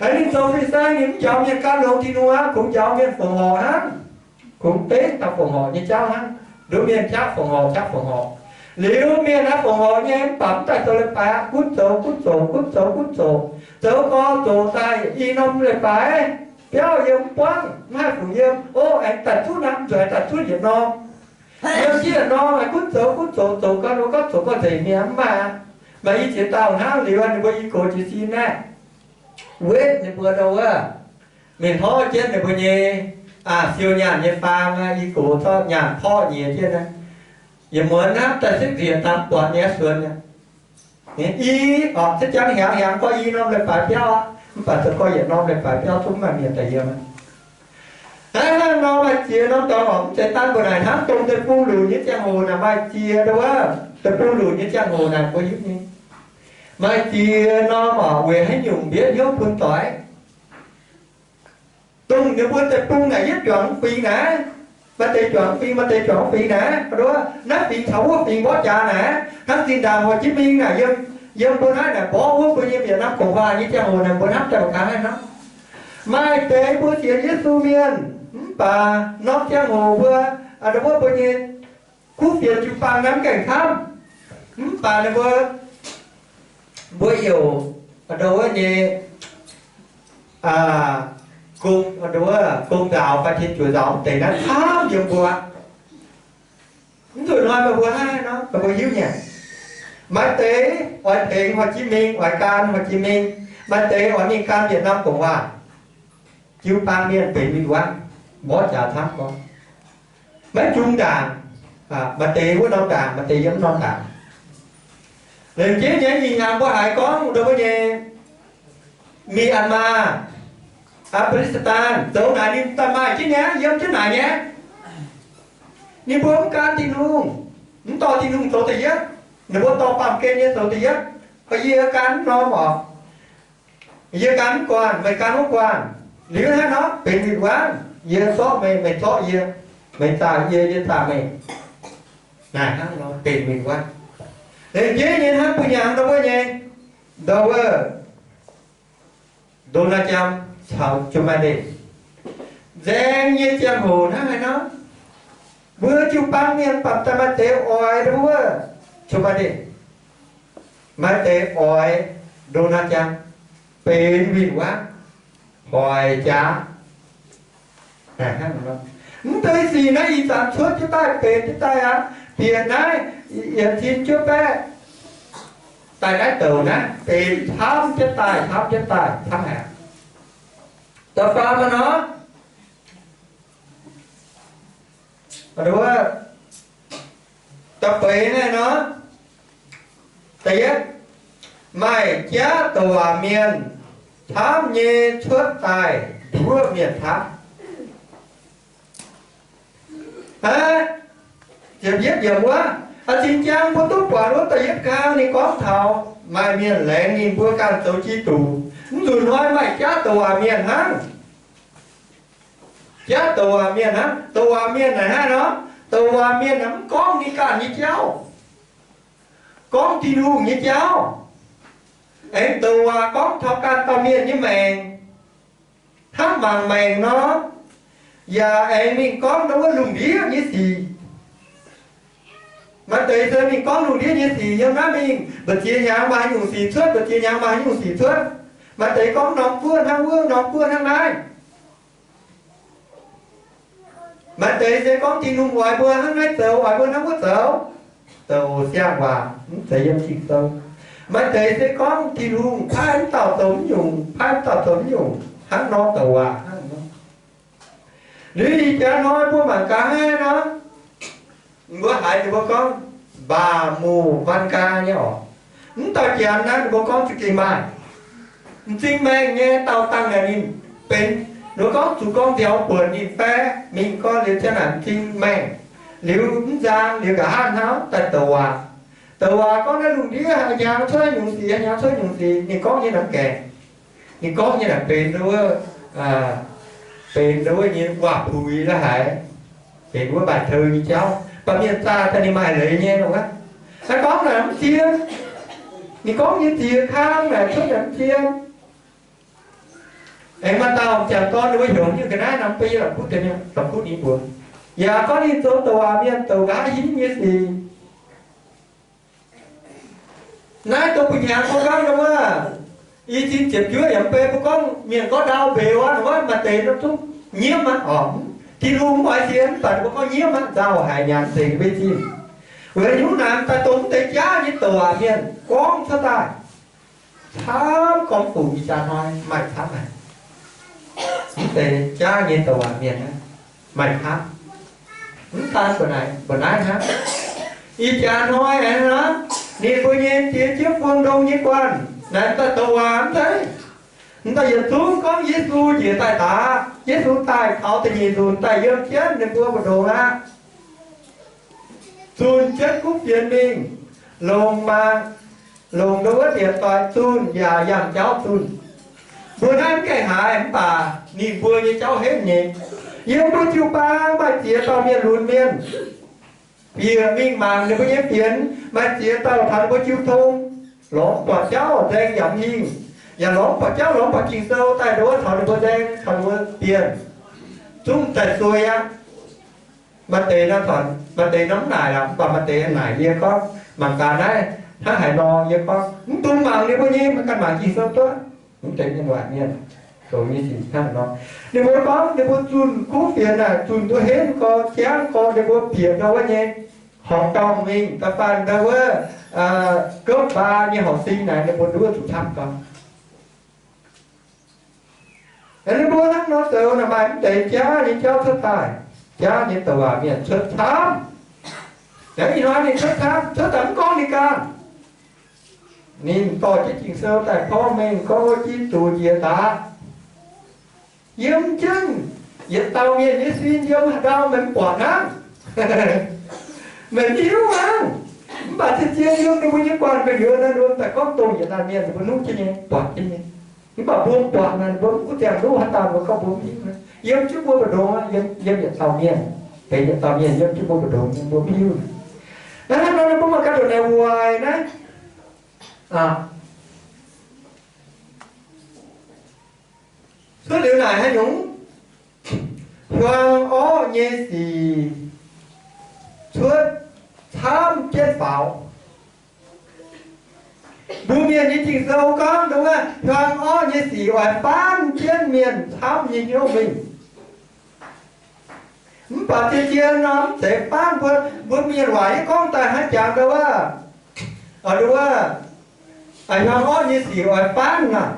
Aa, ninh zoux fin-saeng ninh mv njaaux mienh gan longx Tin-Hungh aqv, kungx njaaux mienh fongc horc hnangv. Kungx dengv dauh fongc horc nyei jauv hnangv. Nduov mienh qaqv fongc horc, qaqv fongc horc. Liuz mienh naaiv fongc horc nyei mv baac mv daaih zoux leiz-baaix aqv, gunv zoux gunv zoux, gunv zoux gunv zoux. Zoux gau zoux daaih i norm leiz-baaix biauv yiem buangv, mv haih fungc yiem. O, aengx daaih zuqv naaiv, zuqc aengx daaih zuqv yietc norm. Yiem jienv yietc norm aengx gunv zoux gunv zoux, zoux gau nor gau zoux gau nzengc mi'aqv, mv maaih aqv. Maaih i ziex dauh hnangv liuz, ninh mbuo i gox jiez sin naaiv, wetv ninh mbuo ndau wuov, mingh hlorv jienv ninh mbuo nyei, aa, siou nyaanh nyei faang aqv, i gox zorqv nyaanh porv nyiex jienv aqv. Yietc muonz hnamv daaih setv nzieqc dangx buatc nyei suonx aqv. I, orqc, setv jangv hiaangx hiaangx gorngv i norm leiz-baaix biauv aqv, mv baac zoux gorx yietc norm leiz-baaix biauv zungv maaih mienh daaih yiem aqv. Hnangv nor maaih ziex norm dorngx orqc, mv zeiz daan mbuo naaic hnangv dongh deic-bung lunc nyei ziangh hoc naaic maaih ziex ndau wuov, deic-bung lunc nyei ziangh hoc naaic mbuo hiuv nyei. Maaih ziex norm orqc, weic haaix nyungc mbietv hnyouv bun doic. Dongh ninh mbuo deic-bung naaic yietv juangc fingx naaiv, maaih deix juangc fingx, maaih deix juangc fingx naaiv, naaiv fingx caux wuov fingx mborqv jaax naaiv, hnangv zinh ndaangc Hồ Chí Minh naaic yiem, yiem mbuo naaiv naaic mborqv wuov mbuo nyei Việt Nam Cộng Hòa nyei ziangh hoc naaic mbuo hnamv daaih gaax haaix nor. Maaih deix mbuo sienx Yesu mienh, mv baac norm ziangh hoc mbuo, aa, wuov mbuo nyei kuv fienx jiu-baang naaiv mv gaengh camv, mv baac ninh mbuo, mbuo youc, aa, wuov nyei, aa, gong, aa, wuov gong nzaaux fai tin-juoqc nzaaux deix naaiv camv yiem mbuo. Mv nzunc hnoi meih mbuo naaiv nor, meih mbuo hiuv nyei. Maaih deix oix tengx Hồ Chí Minh, oix gan Hồ Chí Minh, maaih deix oix mingh gan Việt Nam Cộng Hòa. Jiu-baang mienh benx win-wangv, mborqv jaax camv gorngv. Maiv jung ndaangc, maaih deix wuov norm ndaangc, maaih deix yiem wuov norm ndaangc. Lengc jeiv nyei ih hnyangx mbuo haiz gorngv ndau wuov nyei Myanmar, aa, Palestine zoux naaic ninh daaih maaih jienv nyei, yiem jienv naaic nyei. Ninh mbuo mv gan Tin-Hungh, mv dorh Tin-Hungh zoux da'yietv. Ninh mbuo dorh baamh gen nyei zoux da'yietv. Yie gan mv norm orqc. Yie gan mv guanh, meih gan wuov guanh. Liuz hnangv nor benx win-wangv. Yie zorqv meih, meih zorqv yie, meih zaah yie, yie zaah meih. Naaic hnangv nor benx win-wangv. Lengc jeiv nyei hnangv bun hnyangx ndau wuov nyei, ndau wuov Donald Trump caux Joe Biden. Nzaeng nyei ziangh hoc hnangv haaix nor, mbuo jiu-baang mienh baac daaih maaih deix oix ndau wuov Joe Biden, maaih deix oix Donald Trump, benx win-wangv, hoic jaax. Mv deix sic naaiv ih zanc cuotv jienv daaih benx jienv daaih aqv. Bieqc naaiv yietc cin juov baeqv daaih naaiv douc naaiv benx camv jienv daaih, camv jienv daaih, camv haic. Da'faam nor, da'feix naaiv nor, da'yietv, maaih jaav douc waac mienh camv nyei cuotv daaih nduov mienh camv. Aa, ziepc yietv yiemc wuov, aa, zinh jang mbuo duqv buatc wuov da'yietv kang ninh gorngv taux maaih mienh laengz ninh mbuo ganh zoux Giduc. Mv nzunc hnoi maaih jaav douc waac mienh hnangv. Jaav douc waac mienh hnangv. Douc waac mienh naaic hnangv nor, douc waac mienh naaic mv gorngv ninh ganh nyei jauv, gorngv Tin-Hungh nyei jauv. Aengx douc waac gorngv taux ganh dauh mienh nyei maengc, hnangv mangc maengc nor, yaac aengx mingh gorngv ndau wuov lungh ndiev nyei sic. Maaih deix se mingh gorngv lungh ndiev nyei sic yiem naaiv mingh, mbu'ziex hnyangx maaih haaix nyungc sic cuotv, mbu'ziex hnyangx maaih haaix nyungc sic cuotv. Maaih deix gorngv norm guoqv hnangv wuov, norm guoqv hnangv naaiv. Maaih deix se gorngv Tin-Hungh oix mbuo hnangv naaiv zoux, oix mbuo hnangv wuov zoux, douc siang-waac mv zeiz yiem Ging-Sou. Maaih deix se gorngv Tin-Hungh paaiv wuov dauh zoux wuov nyungc, paaiv wuov dauh zoux wuov nyungc, hnangv nor douc waac hnangv nor. Liuz ih jaax hnoi mbuo mangc gaax hnangv nor, mbuo haiz ninh mbuo gorngv mbac muc van gaa nyei orqc. Mv dauh janx naaiv ninh mbuo gorngv za'gengh maaih. M'zing maengh nyei daauh dangh naaic ninh benx, ninh mbuo gorngv zuqc gorngv nziaaux buonc ninh fai mingh gorngv liuz ziang naaic m'zing maengh, liuz mv nzang liuz nqa'haav hnangv daaih douc waac. Douc waac gorngv naaiv lungh ndiev haaix hnyangx cuotv nyungc sic, haaix hnyangx cuotv nyungc sic, ninh gorngv nyei naaic gaengh. Ninh gorngv nyei naaic benx wuov, benx wuov nyei waac-puix la'haic, benx wuov maaih teu nyei jauv, mv baac mienh zaah daaih ninh maaih leiz nyei nor aqv. Naaiv gorngv naaic mv zien. Ninh gorngv nyei ziex kang naaic cuotv naaic mv zien. Aengx maaih dauh m'jangc dorn ninh mbuo heuc nyei ga'naaiv nor, mv baac yie la'kuqv deix mienh, la'kuqv ninh mbuo. Yaac gorngv ninh zoux douc waac mienh douc nqa'haav hingv nyei sic. Naaiv dongh buo hnyangx mbuo gorngv wuov, i cin ziepc juov yaac mv bei mbuo gorngv mienh gorngv ndau mbeix wuov, wuov maaih deix nor zungv nyiemv aqv oc. Tin-Hungh mv oix sienx, mv baac ninh mbuo gorngv nyiemv aqv, nzauh haic nyanc nzengc mbuo nyei zingh. Weic nyungc naaic mv daaih dongh mv deix jaav nyei douc waac mienh gorngv cuotv daaih camv gorngv fungc ih jaax hnoi maaih camv haic. Mv deix jaav nyei douc waac mienh maaih camv. Mv daan mbuo naaiv, mbuo naaiv hnangv. Ih jaax hnoi aeqv, ninh mbuo nyei ziex jienv buang ndongc nyei guanh naaic, mv daaih douc waac mv zeiz. Mv daaih yietc zungv gorngv Yesu njiec daaih daaih, Yesu daaih taux da'nyeic nzunc daaih yiem jienv ninh mbuo mbu'ndongx aqv. Zunh jienv kuv fienx mingh, longc maah, longc nduov wuov diex doic zunh yaac yangh jauv zunh. Mbuo naaiv mv gaengh haaix mv baac ninh mbuo nyei jauv henv nyei. Yiem mbuo jiu-baang maaih ziex dauh mienh lunx mienh, bieqc mingh mangc ninh mbuo nyei fienx, maaih ziex dauh taux ninh mbuo jiu tong, lorz buatc jauv nzaeng yaac mv hingh, yaac lorz buatc jauv, lorz buatc Ging-Sou daaih nduov taux ninh mbuo nzaeng, taux ninh mbuo bienh, zungv daaih suei aqv. Maaih deix nor, maaih deix nor mv naaic lorqc, mv baac maaih deix naaic yie gorngv mangc gaax naaiv hnangv haaix nor, yie gorngv mv dungx mangc ninh mbuo nyei, maiv ganh mangc Ging-Sou duqv. Mv deix mienh waac mienh zoux nyei sic hnangv nor. Ninh mbuo gorngv ninh mbuo zunh kuv fienx naaic, zunh nduov henv gorx, jangv gorx, ninh mbuo bieqc ndau wuov nyei horqc dorngh mingh, da'faanh ndau wuov gopv mbaa nyei horqc sing naaic, ninh mbuo nduov zuqc camv gorx. Ninh mbuo hnangv nor zoux naaic, maaih mv deix jaav nyei jauv cuotv daaih, jaav nyei douc waac mienh cuotv camv. Ih hnoi ninh cuotv camv, cuotv daaih mv gorngv ninh ganh. Ninh dorh jienv Ging-Sou daaih porv mengh gorngv wuov Giduc njiec daaih. Yiem jienv yietc dauh mienh nyei sin yiem haaix ndau meih mv buatc hnangv. Meih mv hiuv hnangv. Mv baac zien-zien yiem ninh mbuo nyei guanh gu'nyuoz naaiv, ninh mbuo daaih gorngv dongh yietc laanh mienh ninh mbuo nuqv jienv nyei, buatc jienv nyei. Mv baac mbuo mv buatc naaic, mbuo mv gunv ziangh nuqv haaix dauh mbuo gorngv mbuo mv hiuv. Yiem jienv mbuo mbu'ndongx, yiem, yiem yietc dauh mienh, benx yietc dauh mienh yiem jienv mbuo mbu'ndongx, mbuo mv hiuv. Naaiv hnangv nor mbuo mangc gaax ndongc naaic weic naaiv cuotv liuz naaic haaix nyungc? Hiuang orqv nyei sic cuotv camv jienv faaux. Mbuo Mienh nyei Ging-Sou gorngv ndongc wuov hiuang orqv nyei sic oix faanv jienv mienh camv nyei hnyouv mingh. Mv baac zien-zien nor mv zeiz faanv mbuo, mbuo mienh waac yie gorngv daaih hnangv jangx ndau wuov, ndau wuov, hiuang orqv nyei sic oix faanv naaic.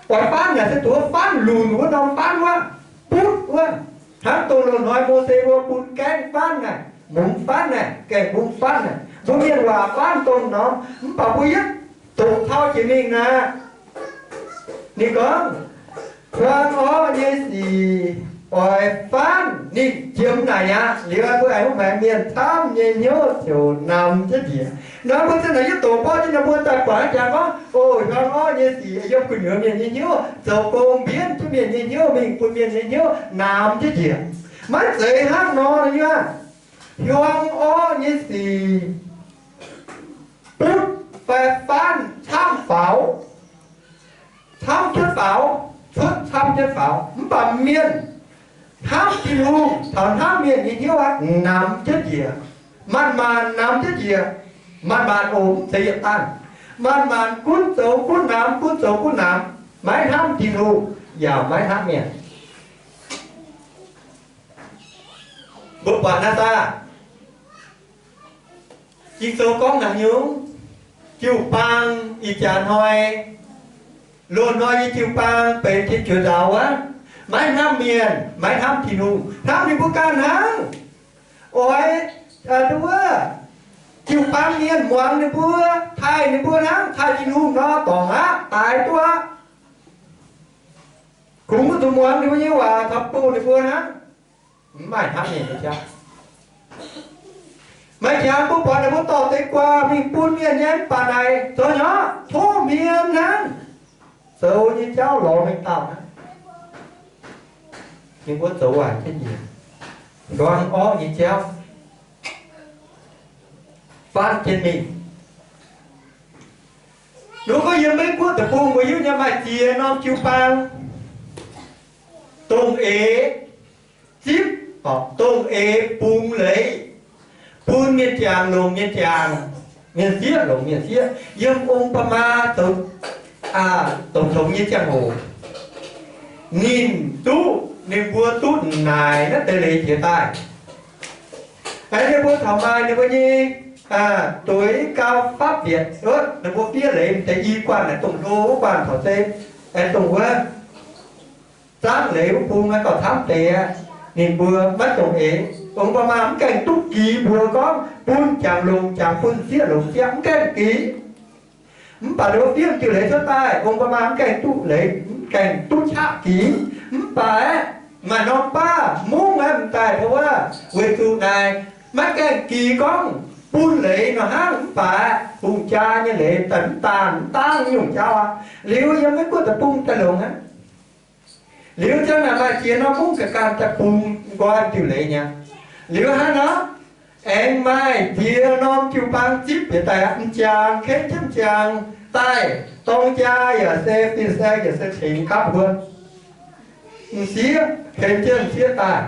Oix faanv naaic se duqv faanv lunc wuov norm faanv wuov, butv wuov, hnangv dongh loz-hnoi Mose mbuo bun gaengh faanv naaic, mungz faanv naaic, gaengh mungz faanv naaic. Mbuo mienh waac faanv dongh norm, mv baac mbuo yietv doqc taux jiex mingh naaic, ninh gorngv, hiuang orqv nyei sic oix faanv ninh jiem naaic aqv. Liuz mbuo aengx mbuo maengx mienh camv nyei hnyouv ziouc namx jienv njiec. Nor mbuo zinh naaic yietv doqc borqv jienv nor mbuo daaih buatc hnangv jangx gorngv, o, hiuang orqv nyei sic yiem gu'nyuoz mienh nyei hnyouv zoux gong mbienv jienv mienh nyei hnyouv mingh bun mienh nyei hnyouv namx jienv njiec. Maiv zeiz hnangv nor nyei aqv. Hiuang orqv nyei sic butv fai faanv camv faaux, camv jienv faaux, cuotv camv jienv faaux. Mv baac mienh hnamv Tin-Hungh caux hnamv mienh nyei hnyouv aqv, namx jienv njiec. Manc-manc namx jienv njiec. Manc-manc oc, mv zeiz yietc danv. Manc-manc gunv zoux gunv namx, gunv zoux gunv namx, maiv hnamv Tin-Hungh yaac maiv hnamv mienh. Mbuo buatc naaiv daaih, Ging-Sou gorngv naaic nyungc, jiu-baang ih jaax hnoi, loz-hnoi nyei jiu-baang benx jiex nzuonx nzaaux wuov, maiv hnamv mienh, maiv hnamv Tin-Hungh, hnamv ninh mbuo ganh hnangv. Oix, nduov, jiu-baang mienh muangx ninh mbuo, taaih ninh mbuo hnangv taaih Tin-Hungh nor, dorngc aqv, daaix duqv aqv. Kungx maiv zuqc muangx ninh mbuo nyei waac caux bun ninh mbuo hnangv. Mv maaih hnamv mienh nyei jauv. Maaih qangx mbuo buatc ninh mbuo dorh deix guaax mingh bun mienh nyei, mv baac naaic zoux nyei tov hmien hnangv. Zoux nyei jauv lorz mengh dauh hnangv. Ninh mbuo zoux waaic jienv njiec, nduangx orqv nyei jauv, faanv jienv mingh. Nor gorngv yiem Meiv Guoqv deic-bung mbuo hiuv nyei maaih ziex norm jiu-baang, dongh eix zipv, dongh eix bungx leiz bun mienh jangx longx mienh jangx, mienh sieqv longx mienh sieqv. Yiem Ong Baa Maa zoux, zoux tongx nyei ziangh hoc, ninh duqv, ninh mbuo duqv naaic naaiv deix leiz jiex daaih. Aengx ninh mbuo taux maaih ninh mbuo nyei duix gau fapv bieqc, ninh mbuo fiev leiz deix i guanh naaic dongh hlo wuov guanh taux se, aengx dongh wuov zangv leiz wuov bung naaiv gauh camv deix aqv. Ninh mbuo maiv dongh eix. Ong Baa Maa mv gaengh duqv gix mbuox gorngv bun jangx longx jangx, bun sieqv longx sieqv, mv gaengh gix. Mv baac ninh mbuo fiev diuh leiz cuotv daaih, Ong Baa Maa mv gaengh duqv leiz, mv gaengh duqv qaqv gix. Mv baac aeqv, maaih norm baav mungv aeqv, m'daaih tov wuov, weic zuqc naaic maiv gaengh gix gorngv bun leiz nor hnangv. Mv baac aeqv, hungh jaa nyei leiz daaih mv daanh mv dangv nyungc jauv aqv. Liuz yiem Meiv Guoqv deic-bung daaih longx aqv. Liuz ziang naaic maaih ziex norm mungv ga'ganh daaih bungx nqoi diuh leiz nyei. Liuz hnangv nor, aengx maaih ziex norm jiu-baang zipv bieqc daaih aqv. M'jangc ken jienv m'jangc daaih, dorng jaa yaac se, fin-saeng yaac se tengx gapv huon. M'sieqv ken jienv m'sieqv daaih,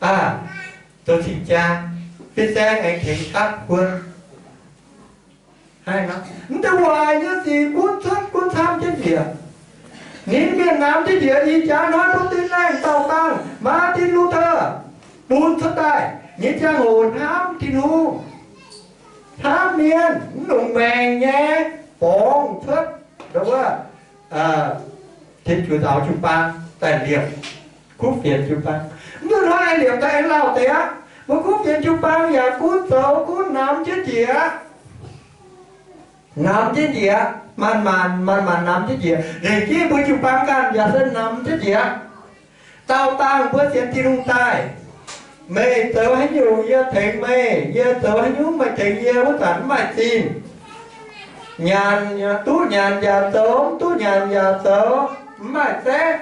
aa, zoux cing-jaa, fin-saeng aengx tengx gapv huon. Mv deix waaic nyei sic gunv cuotv gunv camv jienv njiec. Ninh mienh namx jienv njiec, ih jaax hnoi bun tin laengh dauh dangh Martin Luther bun cuotv daaih nyei ziangh hoc hnamv Tin-Hungh, hnamv mienh, mv longc maengc nyei borngz cuotv, wuov, tien juoz nzaaux jiu-baang daaih liepc kuv fienx jiu-baang. Mv deix hnoi aengx liepc daaih aengx lauh deix aqv. Mbuo kuv fienx jiu-baang yaac gunv zoux gunv namx jienv njiec aqv. Namx jienv njiec, maanc maanc, maanc maanc namx jienv njiec. Nzengc jienv mbuo jiu-baang ganh yaac se namx jienv njiec. Dauh dangh mbuo sienx Tin-Hungh daaih, meih zoux haaix nyungc yie tengx meih, yie zoux haaix nyungc meih tengx yie, wuov zanc mv maaih zinh. Nyanc, duqv nyanc yaac zoux, mv duqv nyanc yaac zoux, mv maaih zaeqv.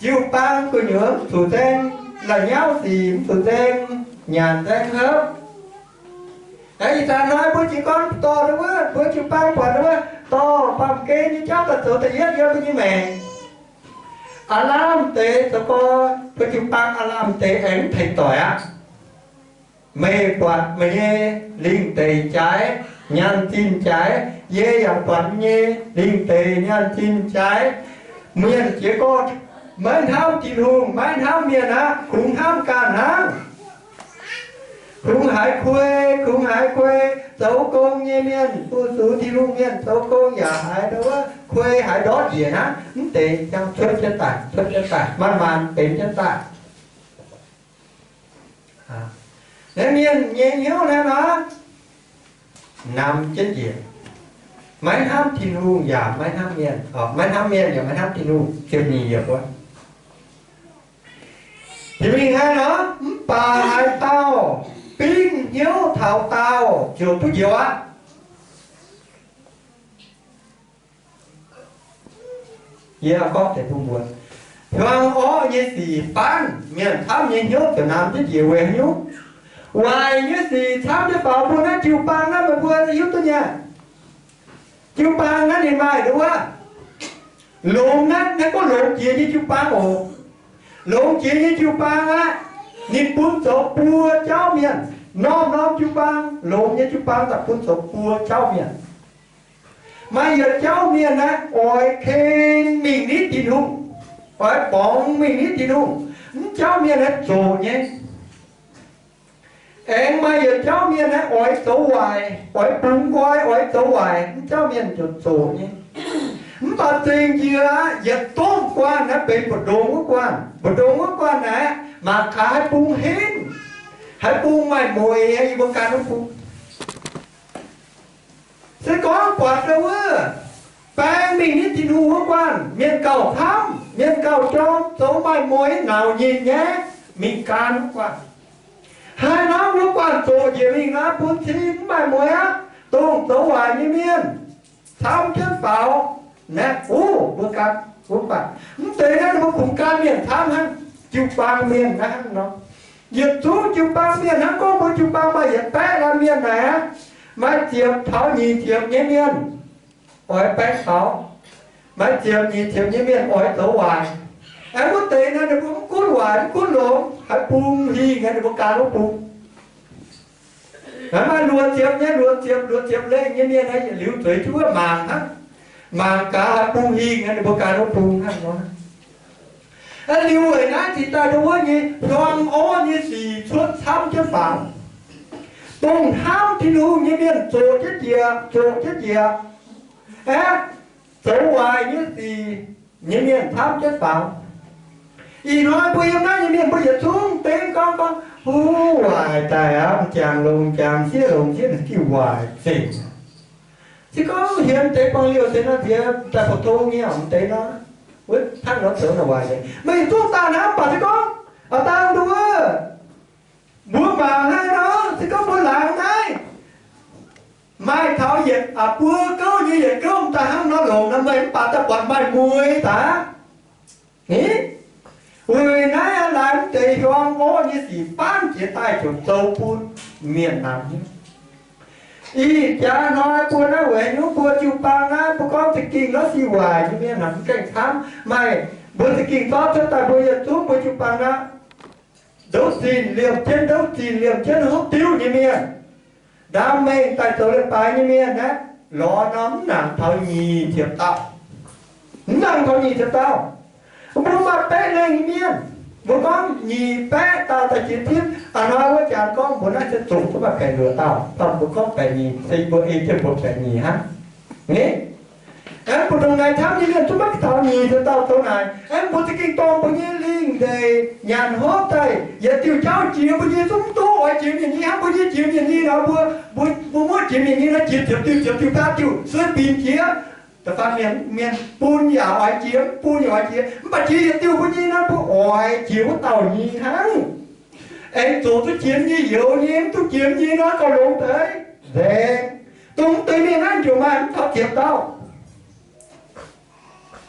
Jiu-baang gu'nyuoz mv zuqc nzaeng la'nyauv sic, mv zuqc nzaeng nyanc nzaeng hopv. Ih zanc hnoi mbuo jiez gorn dorh wuov, mbuo jiu-baang buatc wuov, dorh baamh gen nyei jauv daaih zoux da'yietv yiem mbuo nyei maengc. Aav lamh deix zoux gorn mbuo jiu-baang aav lamh deix aengx mv tengx doic aqv. Meih buatc meih nyei lingh deic jaaix, nyaanh zinh jaaix, yie yaac buatc yie nyei lingh deic, nyaanh zinh jaaix. Mienh jiez gorn maiv hnamv Tin-Hungh, maiv hnamv mienh aqv, kungx hnamv ganh hnangv. Kungx haiz kuei, kungx haiz kuei. Zoux gong nyei mienh, fu-sux Tin-Hungh mienh zoux gong yaac haiz wuov kuei, haiz ndortv njiec hnangv. Mv deix jauv cuotv jienv daaih, cuotv jienv daaih, manc-manc benx jienv daaih. Naaiv mienh nyei hnyouv naaiv nor, namx jienv njiec, maiv hnamv Tin-Hungh yaac maiv hnamv mienh, maiv hnamv mienh yaac maiv hnamv Tin-Hungh, ziepc nyeic yiemc wuov. Jiex mingh hnangv nor, mv baac haaix dauh bingv hnyouv taux daauh ziouc duqv njoux aqv. Yie gorngv deix bun mbuo, hiuang orqv nyei sic faanv, mienh camv nyei hnyouv ziouc namx jienv njiec weic haaix nyungc? Waaic nyei sic camv nyei faaux bun naaiv jiu-baang naaiv meih mbuo hiuv duqv nyei. Jiu-baang naaiv ninh maaih nduov, longx naaiv, naaiv gorngv longx jiex nyei jiu-baang oc. Longx jiex nyei jiu-baang aqv, ninh bun zoux buo jauv mienh. Norm-norm jiu-baang, longx nyei jiu-baang daaih bun zoux buo jauv mienh. Maaih yietc jauv mienh naaiv oix ken mingh nitv Tin-Hungh, oix borngz mingh nitv Tin-Hungh. Mv jauv mienh naaiv zoqc nyei. Aengx maaih yietc jauv mienh naaiv oix zoux waaic, oix bungx nqoi, oix zoux waaic, mv jauv mienh ziouc zoqc nyei. Mv baac zingh njiec aqv, yietc domh guanh naaiv benx mbu'ndongx wuov guanh. Mbu'ndongx wuov guanh naaiv mangc gaax haaix bung henv, haaix bung maaih mueiz, yie mbuo gan wuov bung. Se gorngv buatc wuov baeng mingh nitv Tin-Hungh wuov guanh, mienh gauh camv, mienh gauh jorm, zoux maaih mueiz, nauc nyinh nyaiv, mingh gan wuov guanh. Haaix norm wuov guanh zoqc njiec mingh naaiv bun cing mv maaih mueiz aqv, dongh zoux waaic nyei mienh camv jienv faaux. Naaiv, o, mbuo gan, mbuo baac mv deix naaiv ninh mbuo kungx gan mienh camv hnangv, jiu-baang mienh naaiv hnangv nor. Yietc zungv jiu-baang mienh hnangv, gorngv mbuo jiu-baang maaih yietc baeqv laanh mienh naaic aqv, maaih ziepc taux nyic ziepc nyei mienh oix baeqv taux, maaih ziepc nyic ziepc nyei mienh oix zoux waaic. Aengx wuov deix naaiv ninh mbuo mv gunv waaic mv gunv longx, haaix bung hingh aeqv, ninh mbuo gan wuov bung. Maaih luoqc ziepc nyei, luoqc ziepc, luoqc ziepc lengh nyei mienh aeqv, yietc liuz zueiz jienv wuov mangc hnangv. Mangc gaax haaix bung hingh aeqv, ninh mbuo gan wuov bung hnangv nor. Aeqv, liuz weic naaiv cingx daaih ndo wuov nyei hiuang orqv nyei sic cuotv camv jienv faaux. Dongh hnamv Tin-Hungh nyei mienh zoqc jienv njiec, zoqc jienv njiec. Aeqv, zoux waaic nyei sic nyei mienh camv jienv faaux. Ih hnoi mbuo yiem naaiv nyei mienh mbuo yietc zungv dengv gorngv gorngv, huv, waaic daaih aqv, m'jangc longx m'jangc sieqv longx sieqv, diuh waaic zengc. Se gorngv hienx deix buangh liouh se nor, diex daaih ba'tong nyei mv deix nor, wuov hnangv nor zoux nor waaic nyei. Meih yietc zungv daaih hnamv baac se gorngv, aa, dangh nduov, mbuo mangc naaiv nor, se gorngv mbuo laangz naaiv, maaih taux yietc, aa, buo gouv nyei yietc gouv daaih hnangv nor longc nor, meih mv baac daaih buatc maaih mueiz daaih. Ni, weic naaiv laaix mv deix hiuang orqv nyei sic faanv jiex daaih ziouc zoux bun mienh namx hnyouv. Ih jaax hnoi mbuo naaiv weic hnyouv mbuo jiu-baang naaiv, mbuo gorngv za'gengh lorz sic waaic nyei mienh namx mv gaengh camv. Maaih mbuo za'gengh zorqv cuotv daaih mbuo yietc zungv mbuo jiu-baang naaiv, ndouv zinh liemh jienv, ndouv zinh liemh jienv hopv diuv nyei mienh, ndaam mengh daaih zoux leiz-baaix nyei mienh aeqv, lorz norm mv nangc taux nyic ziepc dauh. Mv nangc taux nyic ziepc dauh. Mbuo maaih baeqv lengh nyei mienh, mbuo gorngv nyic baeqv dauh daaih jiex zipv. Aa, hnoi wuov jaax gorngv mbuo naaiv se zoqc duqv maaih baeqc luoqc dauh, mv baac mbuo gorngv baeqc nyic, se mbuo ei jienv mbuo baeqc nyic hnangv. Ni, aengx mbu'ndongx naaic camv nyei mienh zungv maiv taux nyic ziepc dauh zoux naaic. Aengx mbuo za'gengh dorh mbuo nyei lingh ndeic nyanc hopv daaih, yietc diuh jauv jiex mbuo nyei zungv mv duqv oix jiex mienh nyei hnangv. Mbuo nyei jiex mienh nyei nor, mbuo, mbuo, mbuo muoqv jiex mienh nyei nor, jiex ziepc diuh, ziepc diuh, faah diuh, sueih binc jiex. Da'faanh mienh, mienh bun yaac oix jiex, mv bun yaac oix jiex. Mv baac jiex yietc diuh mbuo nyei nor, mbuo oix jiex wuov dauh nyei hnangv. Aengx zoqc duqv jiex nyei youz nyei, mv duqv jiex nyei nor, gauh longx deix nzengc. Dongh mv deix mienh naaiv njoux maaih mv taux ziepc dauh.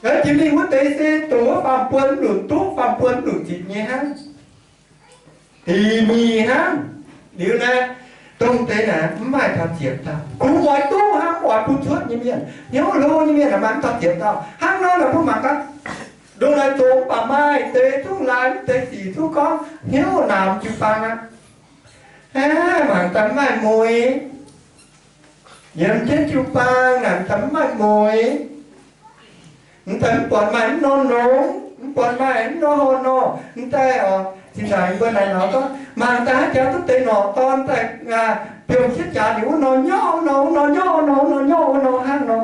Jiex mingh wuov deix se dongh wuov faam-buon mv lunc duqv, faam-buon mv lunc zitc nyei hnangv. Ih mingh hnangv. Liuz naaiv, dongh deix naaic mv maaih taux ziepc dauh. Kungx oix duqv hnangv, mv oix bun cuotv nyei mienh, hnyouv hlo nyei mienh aeqv, maaih mv taux ziepc dauh. Hnangv nor naaic mbuo mangc gaax, ndongc naaic zoqc mv baac maaih deix zungv laaix mv deix sic zungv gorngv hnyouv naamx jiu-baang aqv. Aav, mangc daaih mv maaih mueiz. Yiem jienv jiu-baang naaic daaih mv maaih mueiz. Mv daaih mv buatc maaih mv norm longx, mv buatc maaih mv norm hlo nor. Mv daaih oc, zinh ndaangc mbuo naaic nor gorngv, mangc daaih haaix jaax duqv deix norqc dorn daaih, biomv jienv jaax liuz wuov nor nyorqv wuov nor, wuov nor nyorqv wuov nor, wuov nor nyorqv wuov nor hnangv nor.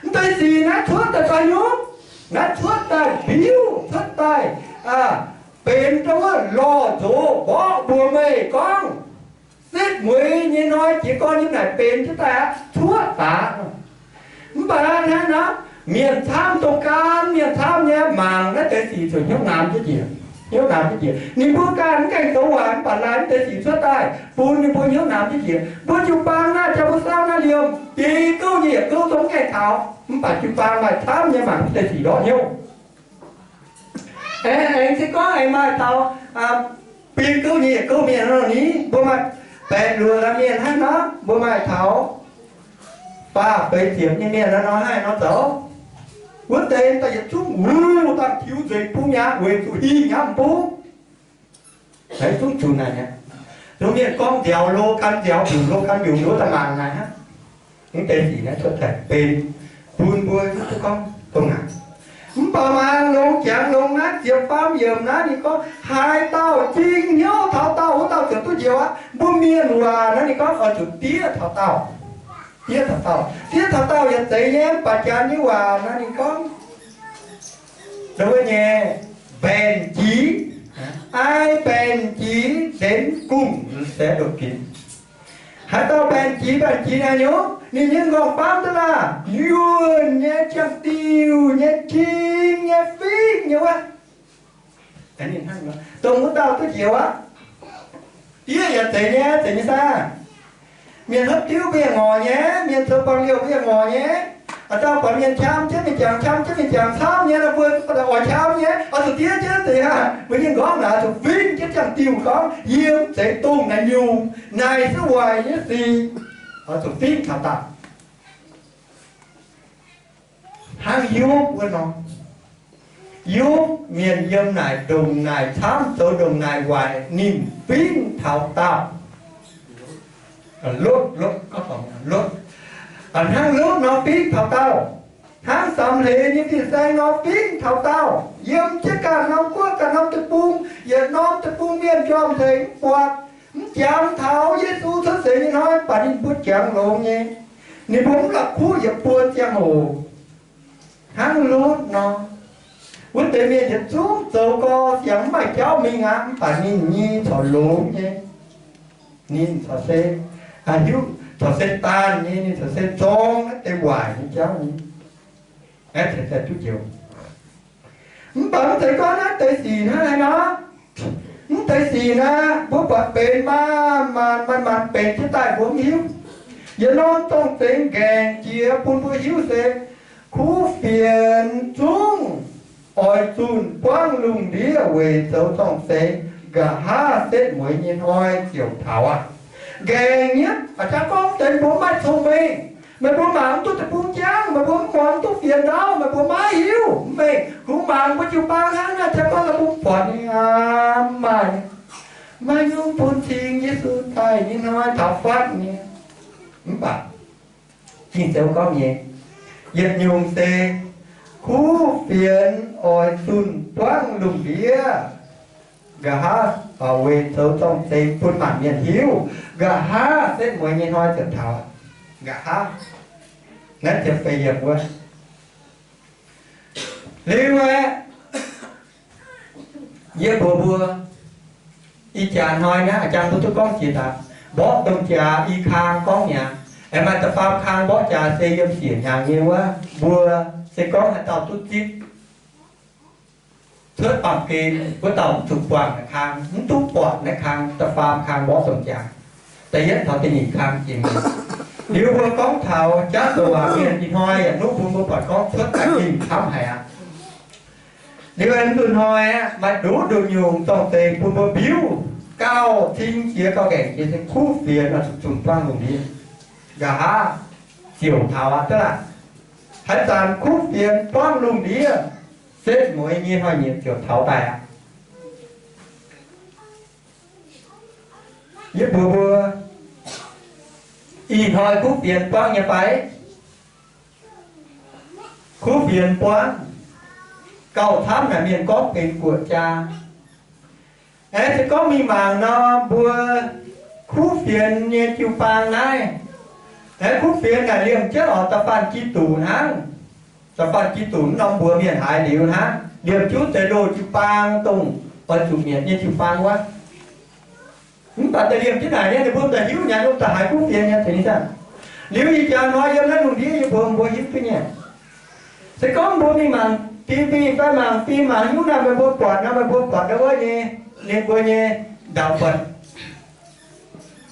Mv deix sic naaiv cuotv daaih fai nyungc? Naaiv cuotv daaih mbiuv, cuotv daaih benx wuov lorh nzox mborqv mbuox meih gorngv, setv mueiz nyei hnoi jiez gorn nyei naaic benx jienv daaih aqv, cuotv daaih. Mv baac hnangv naaiv, mienh camv dongh gan mienh camv nyei, mangc naaiv deix sic zuqc hnyouv namx jienv njiec, hnyouv namx jienv njiec. Ninh mbuo ganh mv gaengh zoux waaic, mv baac laanh mv deix sic cuotv daaih bun ninh mbuo hnyouv namx jienv njiec. Mbuo jiu-baang naaiv jaa mbuo saauv naaiv liemh, biei gouv nyei yietc gouv zungv mv gaengh taux, mv baac jiu-baang maaih camv nyei mangc mv deix sic ndortv hnyouv. Aengx, aengx se gorngv aengx maaih taux biei gouv nyei yietc gouv mienh nor ni, mbuo maaih baeqc luoqc mienh hnangv nor, mbuo maaih taux faah feix ziepc nyei mienh nor, haih nor zoux. Wuov deix daaih yietc zungv wuov dangh tiux nzengc bung yaac weic zuqc hingh hnangv bung. Haaix zungv zuqc naaic aqv. Zungv mienh gorngv nziaaux lo gan nziaaux, mbiungc lo gan mbiungc, wuov daaih mangc naaic hnangv. Mv deix sic naaiv cuotv daaih benx bun mbuo duqv gorngv dongh naaic. Mv baac mangc longx jangx longx naaiv ziepc faam yiemc naaiv ninh gorngv, haaix dauh jing hnyouv taux daauh, wuov dauh ziouc duqv njoux aqv. Mbuo mienh waac naaiv ninh gorngv oix zuqc diev taux daauh. Diev taux daauh, diev taux daauh yaac zeiz nyei, mv baac janx nyei waac naaiv ninh gorngv, ndo wuov nyei, mbaeqc jiex, ai mbaeqc jiex nzenx gungh se ndoqc ginx. Haaix dauh mbaeqc jiex, mbaeqc jiex naaiv nyungc, ninh nyei nqorngv-baamv duqv laah, yuonh nyei, jangx-diuh nyei, jing nyei, fingx nyei wuov. Dongh wuov dauh duqv njoux aqv. Diev yaac zeiz nyei, zeiz nyei saah? Mienh hopv diuv mbuo yaac ngorc nyei, mienh zoux bangc liouh mbuo yaac ngorc nyei. A'dauh buatc mienh qam jienv mingh jangx, qam jienv mingh jangx camv nyei, mbuo oix qam nyei, oix zuqc diev jienv deix aqv. Mbuo nyei nqorngv naaic zuqc fingx jienv ziangh diuh gorngv, yie mv zeiz dongh naaiv nyungc, naaic se waaic nyei sic. Oix zuqc fingx taux daaih. Hnangv Yopv wuov nor, Yopv mienh yiem naaic ndongc naaic camv, zoux ndongc naaic waaic, ninh fingx taux daauh. Lotv, Lotv, Lotv, hnangv Lotv nor fingx taux daauh, hnangv samx hleix nyei fin-saeng nor fingx taux daauh, yiem jienv ganh norm guoqv ganh norm deic-bung, yietc norm deic-bung mienh njormh nzengc mv buatc, mv jangx taux Yesu cuotv seix nyei hnoi, mv baac ninh mbuo jangx longx nyei. Ninh mbuo mv la'kuqv yietc buo ziangh hoc. Hnangv Lotv nor, wuov deix mienh yietc zungv zoux gau, siang mv maaih jauv mingh aqv, mv baac ninh nyei corc longx nyei. Ninh corc se, hiuv corc se daanh nyei, ninh corc se zorng naaiv deix waaic nyei jauv nyei. Aeqv, duqv njoux. Mv baac mv zeiz gorngv naaiv deix sic hnangv haaix nor. Mv deix sic naaiv mbuo buatc benx maanc maanc maanc maanc benx jienv daaih mbuo mv hiuv. Yietc norm zorng-zengx nqaengc jiex bun mbuo hiuv se, kuv fienx zungv oix zunh buangv lungh ndiev weic zoux zorng-zengx, nqa'haav setv mueiz nyei hnoi ziouc taux aqv. Nqaengc nyei aqv, jangx gorngv deix mbuo mv maaih cong-mengh. Meih mbuo mangc mv duqv deic-bung jangv, meih mbuo mv muangx mv duqv fienx ndau, meih mbuo maiv hiuv. Mv baac kungx mangc mbuo jiu-baang hnangv naaiv, jangx gorngv deic-bung buatc nyei aqv, mv maaih, maiv nyungc bun cing Yesu daaih nyei hnoi taux fatv nyei. Mv baac Ging-Sou gorngv nyei, yietc nyungc se kuv fienx oix zunh buangv lungh ndiev, nqa'haav weic zoux zorng-zengx bun maanc mienh hiuv, nqa'haav setv mueiz nyei hnoi ziouc taux. Nqa'haav, naaiv ziepc feix yiemc wuov. Liuz aeqv, yie mbuox mbuo, ih jaax hnoi naaiv a'jang mbuo duqv gorngv jiex daaih, mborqv domh jaax i kang gorngv mi'aqv. Aengx maaih da'faam kang mborqv jaax se yiem siec hnyangx nyei wuov, mbuo se gorngv haaix dauh duqv zipv cuotv baamh gen, wuov dauh mv zuqc buangh naaiv kang, mv duqv buatc naaiv kang, da'faam kang mborqv domh jaax. Da'yietv taux da'nyeic kang jiex mi'aqv. Liuz mbuo gorngv taux jaav zoux waac mienh ih hnoi yaac nuqv bun mbuo buatc gorngv cuotv daaih ninh camv haic aqv. Liuz aengx nzunc hnoi aqv, maaih nduqc nduqc nyungc zorng-zengx bun mbuo mbiuv gauh cing jiex gauh ngaengc jiex se kuv fienx oix zuqc zunh buangv lungh ndiev, nqa'haav ziouc taux aqv. Duqv laah, haaix zanc kuv fienx buangv lungh ndiev, setv mueiz nyei hnoi-nyieqc ziouc taux daaih aqv. Yie mbuox mbuo, ih hnoi kuv fienx buangv nyei fai? Kuv fienx buangv. Gauh camv naaic mienh gorngv benx guoqv jaa. Aengx se gorngv mingh mangc nor, mbuo kuv fienx nyei jiu-baang naaiv, aengx kuv fienx naaic liemh jienv oix da'faanh Giduc hnangv. Da'faanh Giduc mv norm mbuox mienh haiz liuz hnangv, liemh jienv deix loz jiu-baang dongh oix zuqc mietc nyei jiu-baang wuov. Mv baac daaih liemh jienv naaic nyei, ninh mbuo daaih hiuv nyanc wuov daaih haiz kuv fienx nyei, zeiz nyei saah? Liuz ih jaax hnoi yiem naaiv lungh ndiev yie mbuox mbuo hiuv duqv nyei. Se gorngv mbuo mingh mangc T V fai mangc fim mangc hnyouv naaiv, meih mbuo buatc nor, meih mbuo buatc ndau wuov nyei, ninh mbuo nyei ndau-buonc,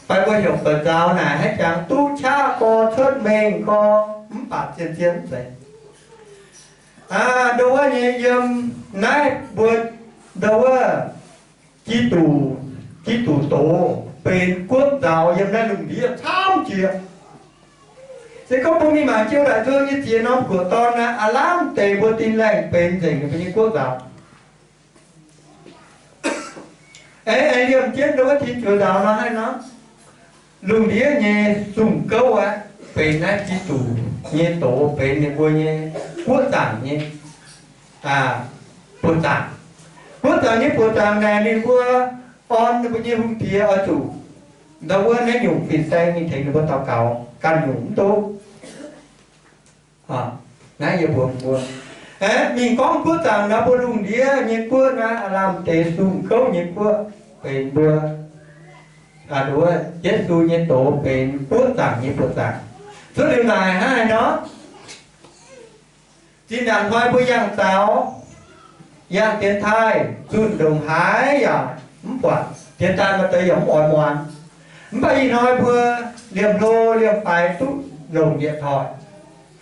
fai mbuo heuc buonc nzaaux naaic, haaix jangx duqv qaqv gorx, cuotv mengh gorx, mv baac zien-zien mv zeiz. Ndau wuov nyei yiem naaiv mbuo ndau wuov Giduc, Giduc doz benx guoqv nzaaux yiem naaiv lungh ndiev camv jiex. Se gorngv mbuo mingh mangc Jiu Laaic Nzung nyei ziex norm guoqv dorn naaiv, aav lamh deix mbuo Tin Laengh benx nzengc ninh mbuo nyei guoqv nzaaux. Aengx, aengx liemh jienv ndau wuov Tin Juoz Nzaaux nor, haaix nor, lungh ndiev nyei sung gouv aqv, benx naaiv Giduc nyei doz, benx ninh mbuo nyei guoqv zaangc nyei buoz-zaangc. Guoqv zaangc nyei buoz-zaangc naaic ninh mbuo orn ninh mbuo nyei hungh diex oix zuqc ndau wuov naaiv nyungc fin-saeng mingh tengx ninh mbuo daux gaux, ganh nyungc mv duqv. Naaiv yie mbuox mbuo, aeqv, mingh gorngv guoqv zaangc nor, mbuo lungh ndiev nyei guoqv naaiv aav lamh deix sung gouv nyei guoqv benx mbuo, aa, Yesu nyei doz benx guoqv zaangc nyei buoz-zaangc. Cuotv liuz naaic hnangv haaix nor, zinh ndaangc hnoi mbuo yangh zaux, yangh dienx taaih, zunh ndongc haaix yaac mv buatc. Yiem daaih maaih deix yaac mv oix muangx. Mv baac ih hnoi mbuo liemh hlo liemh faix duqv longc điện thoại,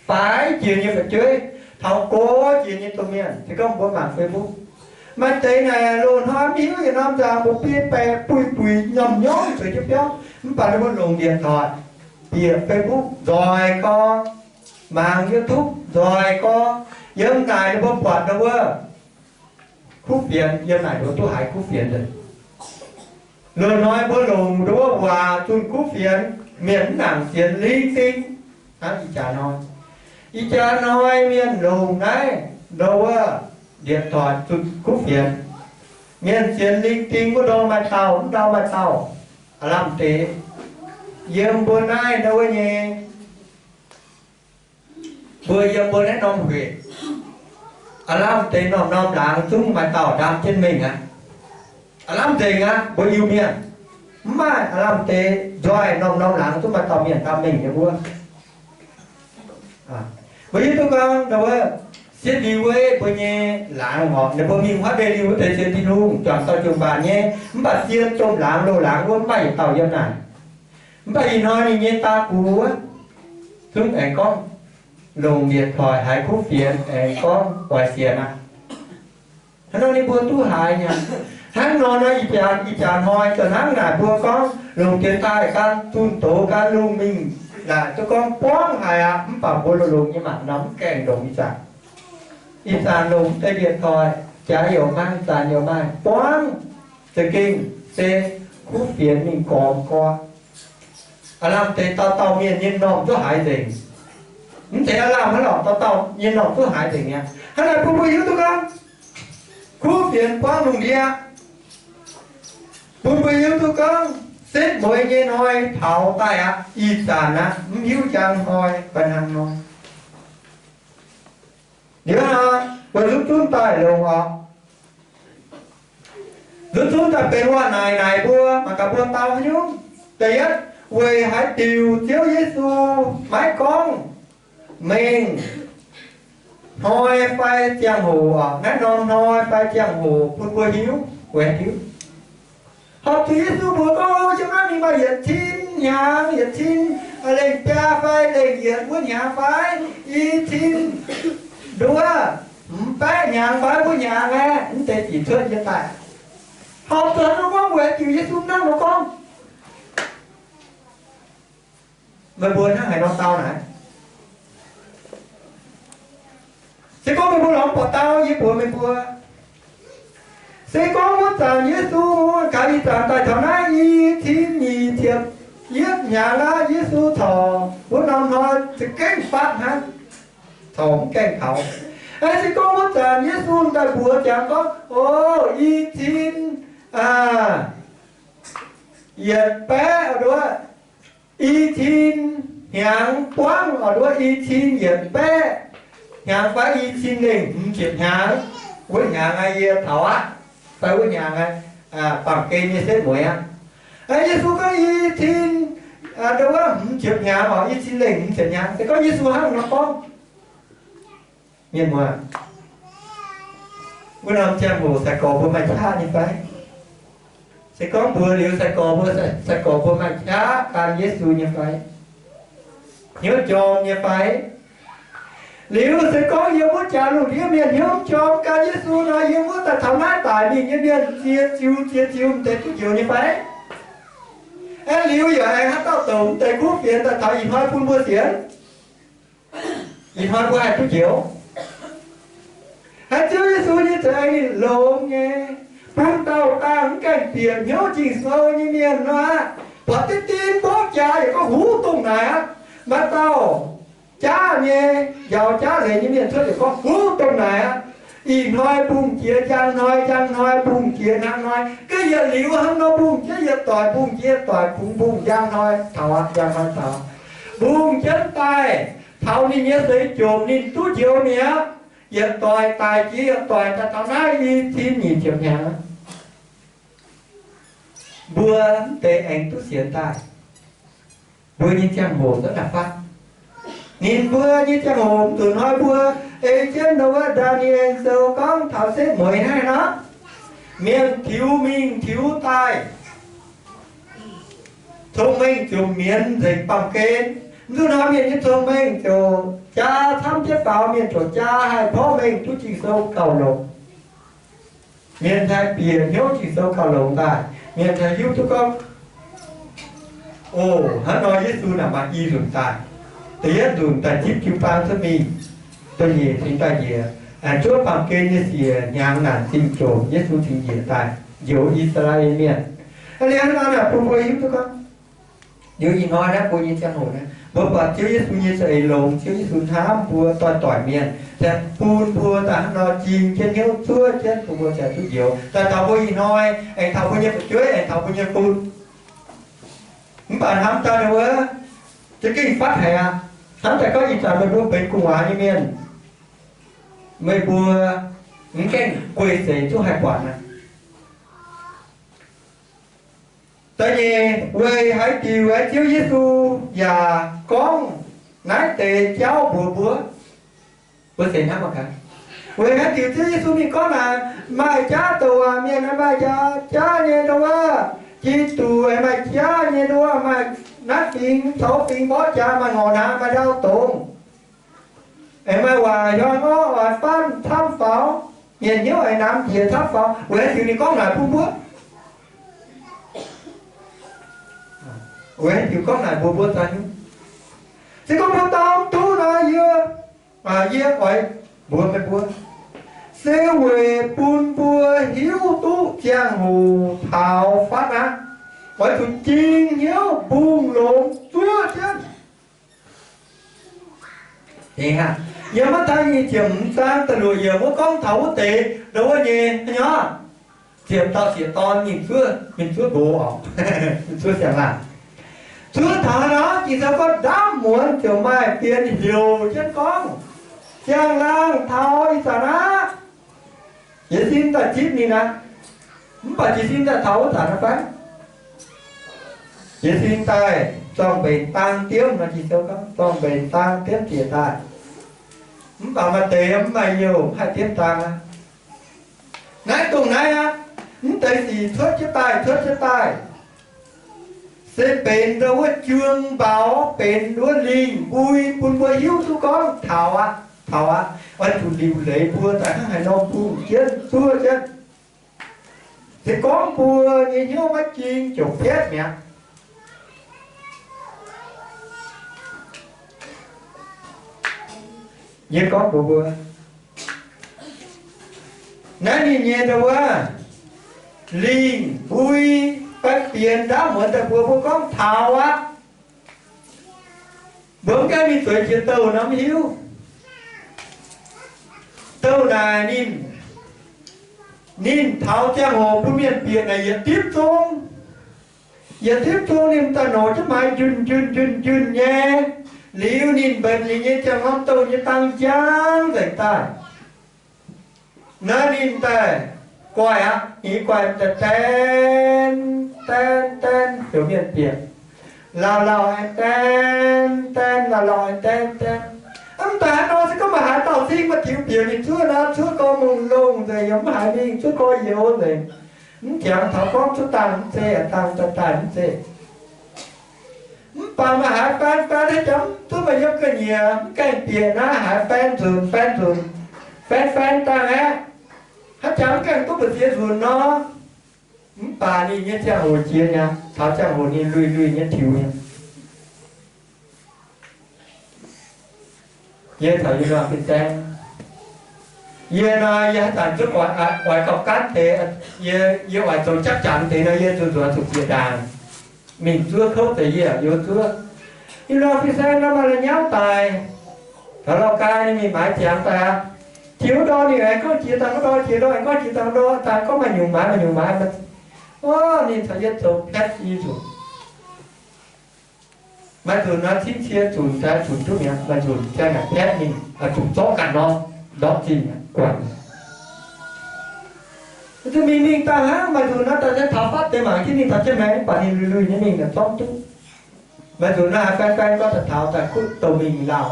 faix jiex nyei fu'jueiv, taux gox jiex nyei domh mienh. Se gorngv mbuo mangc Facebook, maaih deix naaic loz-hnoi mv hiuv yietc norm nzangc, mbuo biei baeqc buic buic nyormh nyormh zueiz jienv biauv, mv baac ninh mbuo longc điện thoại, bieqc Facebook nzoih gorx, mangc YouTube nzoih gorx. Yiem naaic ninh mbuo buatc ndau wuov kuv fienx, yiem naaic ninh mbuo duqv haiz kuv fienx. Loz-hnoi mbuo longc ndau wuov waac zunh kuv fienx, mienh mv nangc sienx, linh tinh hnangv ih jaax hnoi. Ih jaax hnoi mienh longc naaiv ndau wuov điện thoại zunh kuv fienx. Mienh sienx linh tinh wuov ndorm maaih dauh mv ndau maaih dauh, aav lamh deix. Yiem mbuo naaiv ndau wuov nyei, mbuo yiem mbuo naaiv norm hueic, aav lamh deix norm-norm laangz zungv maaih dauh ndaam jienv mingh aqv. Aav lamh nzengc aqv mbuo Iu-Mienh. Mv maaih, aav lamh deix nzoih norm-norm laangz zungv maaih dauh mienh ndaam mingh nyei wuov. Mbuo hiuv duqv gorngv, sieqv liuz wuov mbuo nyei laangz orqc, ninh mbuo mingh huaav ndeic liuz wuov deix sienx Tin-Hungh, juangc dauh jomc mbaanc nyei, mv baac zien domh laangz loz-laangz wuov mv maaih yietc dauh yiem naaic. Mv baac ih hnoi ninh nyei daa gux wuov zungv aengx gorngv longc điện thoại haiz kuv fienx, aengx gorngv oix sienx aqv. Hnangv nor ninh mbuo duqv haiz nyei. Hnangv nor nor ih jaax, ih jaax hnoi zoux hnangv naaic mbuo gorngv longc dienx daaih gan zunh doz gan lungh mingh naaic duqv gorngv buangv haic aqv. Mv baac mbuo longx-longx nyei mangc nor mv gaengh longx ih zanc. Ih zanc longc deix điện thoại, jaax youc maaih, zanc youc maaih, buangv za'gengh se kuv fienx mingh gormx gorx. Aav lamh deix dauh dauh mienh nyei m'normh duqv haiz nzengc. Mv zeiz aav lamh hnangv lorqc, dauh dauh nyei m'normh duqv haiz nzengc mi'aqv. Hnangv naaic bun mbuo hiuv duqv gorngv kuv fienx buangv lungh ndiev, bun mbuo hiuv duqv gorngv setv mueiz nyei hnoi taux daaih aqv. Ih zanc aqv, mv hiuv njang hnoi fai hnangv hnoi. Liuz nor, weic zuqc zunv daaih longx orqc, zuqc zunv daaih benx waac naaic naaic mbuo, mangc gaax mbuo dau haaix nyungc. Da'yietv, weic haaix diuc Ziouv Yesu maiv gorngv mengh hnoi fai ziangh hoc orqc, naaiv norm hnoi fai ziangh hoc bun mbuo hiuv, weic haaix diuc? Horpc zuqc Yesu mbuox gorngv, yiem naaiv mingh maaih yietc cin hnyangx, yietc cin lengh biaa fai lengh yietc wuov hnyangx fai i cin nduov hmz baeqv hnyangx fai wuov hnyangx aeqv, mv deix zic cuotv yiem daaih. Horpc zuqc haaix nor gorngv, weic haaix diuc Yesu hnangv nor gorngv? Meih mbuo hnangv haaix nor dau naaiv? Se gorngv meih mbuo lorz mv buatc dau, yie mbuox meih mbuo, se gorngv wuov zanc Yesu gaax ih zanc daaih taux naaiv i cin nyic ziepc yietv hnyangx aqv, Yesu corc wuov norm hnoi za'gengh fatv hnangv, corc mv gaengh taux. Aeqv, se gorngv wuov zanc Yesu daaih mbuox jangx gorngv, o, i cin yietc baeqv nduov, i cin hnyangx buangv nduov, i cin yietc baeqv hnyangx fai i cin lengh hmz ziepc hnyangx, wuov hnyangx aqv yie taux aqv, fai wuov hnyangx aqv, bangc gen nyei setv mueiz aqv. Yesu gorngv i cin nduov hmz ziepc hnyangx oc, i cin lengh hmz ziepc hnyangx. Se gorngv Yesu hnangv nor gorngv, mienh muoz, wuov norm ziangh hoc sai-gorx mbuo maaih qaqv nyei fai? Se gorngv mbuox liuz sai-gorx mbuo, sai-gorx mbuo maaih qaqv gan Yesu nyei fai? Hnyouv jorm nyei fai? Liuz se gorngv yiem wuov jaax lungh ndiev mienh hnyouv jorm gan Yesu nor, yiem wuov daaih taux naaiv daic mingh nyei mienh ziex ziux ziex ziux m'deix duqv njoux nyei fai? Aeqv, liuz yaac aengx haaix dauh douc m'deix kuv fienx daaih taux ih hnoi bun mbuo sienx? Ih hnoi mbuo haih duqv njoux? Haiz Ziouv Yesu nyei za'eix ninh longx nyei, bun dauh dangh mv gaengh bieqc hnyouv Ging-Sou nyei mienh nor aqv, buatc diqv dien mborqv jaax yaac gorngv huv dongh naaic aqv. Maaih dauh jaav nyei, njaaux jaav leiz nyei mienh cuotv yaac gorngv huv dongh naaic aqv. Ih hnoi mbungh jiex njang hnoi, njang hnoi mbungh jiex hnangv hnoi. Ga'yietv liuz hnangv nor mbungh jienv yietc doic, mbungh jiex yietc doic, kungx mbungh njang hnoi taux aqv, njang hnoi taux. Mbungh jienv daaih taux ninh nyei seix jomc ninh duqv njoux mi'aqv. Yietc doic daic jiex yietc doic daaih taux naaiv i cin nyic ziepc hnyangx. Mbuo mv deix aengx duqv sienx daaih, mbuo nyei ziangh hoc zungv naaic fatv. Ninh mbuo nyei ziangh hoc mv zuqc hnoi mbuo ei jienv nor wuov Ndaa^ni^en Sou gorngv taux setv mueiz hnangv nor, mienh tiux mingh tiux daaih, cong-mengh ziouc mienz nzengc baamh gen. Mv duqv nor mienh nyei cong-mengh ziouc jaa camv jienv faaux, mienh ziouc jaa haih porv mengh duqv Ging-Sou gauh longx. Mienh haih bieqc hnyouv Ging-Sou gauh longx daaih, mienh haih hiuv duqv gorngv, o, hnangv nor Yesu naaic maaih i nzunc daaih. Da'yietv nzunc daaih zipv jiu-baang cuotv mingh, da'nyeic cingx daaih njiec, aengx zuov baamh gen nyei siec hnyangx naanc zingh jomc, Yesu cingx njiec daaih njoux I^saa^laa^en Mienh. Aa, liuz hnangv naaic bun mbuo hiuv duqv gorngv, liuz ih hnoi naaiv mbuo nyei ziangh hoc naaiv, mbuo buatc Ziouv Yesu nyei za'eix longx, Ziouv Yesu hnamv mbuo doix-doic mienh, ziouc bun mbuo daaih hnangv nor jing jienv hnyouv zuov jienv bun mbuo ziouc duqv njoux. Daaih taux mbuo ih hnoi, aengx taux mbuo nyei fu'jueiv, aengx taux mbuo nyei fun. Mv baac hnamv daaih ninh wuov, za'gengh fatv haic aqv. Hnamv daaih gorngv ih zanc meih mbuo benx gu'nguaaz nyei mienh, meih mbuo mv gaengh guei seix duqv haih buatc aqv. Da'nyeic, weic haaix diuc aeqv, Ziouv Yesu yaac gorngv naaiv deix jauv mbuox mbuo? Mbuo se hnamv mangc gaax, weic haaix diuc Ziouv Yesu ninh gorngv naaic, maaih jaav douc waac mienh, maaih jaav, jaav nyei ndau wuov, Giduc, maaih jaav nyei ndau wuov, maaih naaiv fingx, taux fingx mborqv jaax, maaih ngorc hnaangx, maaih ndau dongz. Aengx maaih waac hiuang orqv, waac faanv camv faaux, mienh hnyouv aengx namx njiec camv faaux. Weic haaix diuc ninh gorngv naaic bun mbuo? Weic haaix diuc gorngv naaic mbuox mbuo daaih nyei? Se gorngv mbuo dau duqv nor, yie, yie oix mbuox meih mbuo, se weic bun mbuo hiuv duqv ziangh hoc taux fatv aqv, oix zuqc jing hnyouv mbungh longx zuov jienv. Yiem maiv daan nyic ziepc hmz zaang da'luoqc yiemc wuov gorngv taux wuov deix ndau wuov nyei nyorqv, ziepc dauh sieqv dorn mingh zuov, mingh zuov nqox oc, mingh zuov siang laangh. Zuov taux nor, Ging-Sou gorngv ndaamv muonz ziouc maaih fienx heuc jienv gorngv, siang laangh taux ih zanc aqv. Jiez sin daaih zipv ninh aqv. Mv baac jiez sin daaih taux wuov zanc aqv fai? Jiez sin daaih zorng-mbenc dang diemv nor, Ging-Sou gorngv zorng-mbenc dang diemv ziec daaih. Mv baac maaih deix mv maaih youh, mv haih diemv dang aqv. Naaiv dongh naaiv aqv. Mv deix sic cuotv jienv daaih, cuotv jienv daaih, se benx ndau wuov juang mbaaux, benx wuov lingh mbui bun mbuo hiuv duqv gorngv taux aqv, taux aqv. Oix zuqc liuc leiz mbuo daaih hnangv haaix nor bungx jienv zuov jienv. Se gorngv mbuo nyei hnyouv maiv jing, ziouc pietv mi'aqv. Yie gorngv mbuox mbuo, naaiv ninh nyei ndau wuov lingh mbui fai fienx ndaamv muonz daaih mbuox mbuo gorngv taux aqv. Mbuo mv gaengh mingh zueiz jiex douh nor mv hiuv. Douh naaic ninh, ninh taux ziangh hoc bun mienh bieqc naaic yietc dipv zong. Yietc dipv zong ninh daaih norqc jienv maaiz njunh njunh njunh njunh nyei. Liuz ninh mbenc ninh nyei ziangh norm douh nyei dang njang nzengc daaih. Naaiv ninh daaih guaih aqv, ninh guaih daaih daen, daen, daen, heuc mienh bieqc. Lauh lauh aengx daen, daen, lauh lauh aengx daen, daen. Mv baac haaix nor se gorngv maaih haaix dauh zingh maaih diuh bieqc mingh zuov nor, zuov gorx mungh longh nzengc, yaac mv haiz mingh, zuov gorx youx nzengc. Mv jangx taux gorngv zuov dangh mv zeiz, dangh daaih daaih mv zeiz. Mv baac maaih haaix faan, faan haaix jangx mv duqv maaih yiem ga'nyiec, mv gaengh bieqc naaiv haaix faan nzunc, faan nzunc, faan faan dangh aeqv, haaix jangx mv gaengh duqv mbu'ziex nzunc nor, mv baac ninh nyei ziangh hoc jiex mi'aqv. Taux ziangh hoc ninh lui-lui nyei tiux mi'aqv. Yie caux yie nor fin-saeng, yie nor, yie haaix zanc zuqv oix, oix gauh gaanv deix, yie, yie oix zoux jaqv janx deix nor, yie zuqc nzuonx zuqc bieqc ndaangc mingh zuov kouv deix yie yaac zuov. Yie nor fin-saeng nor maaih la'nyauv daic, taux Lauv Gai ninh mingh maaiz ziangx daaih aqv. Jiex wuov ndor ninh aengx gorngv jiex dangh wuov ndor, jiex ndor aengx gorngv jiex dangh wuov ndor, daaih gorngv maaih nyungc maaiz maaih nyungc maaiz. Ov, ninh caux yie zoux pet i zuqc. Maaih nzunc nor cingv cie zunc daaih zunc duqv mi'aqv, maaih nzunc ziang naaic pet mingh, zuqc zorqv ganh nor, ndortv zingh guangc. Zuqc mingh mingh daaih hnangv, maaih nzunc nor daaih taux fatv deix mangc jienv ninh taux jienv maengx, mv baac ninh lui-lui nyei mingh daaih zorqv duqv. Maaih nzunc nor haaix fai fai gorngv daaih taux daaih kuv douh mingh lauh.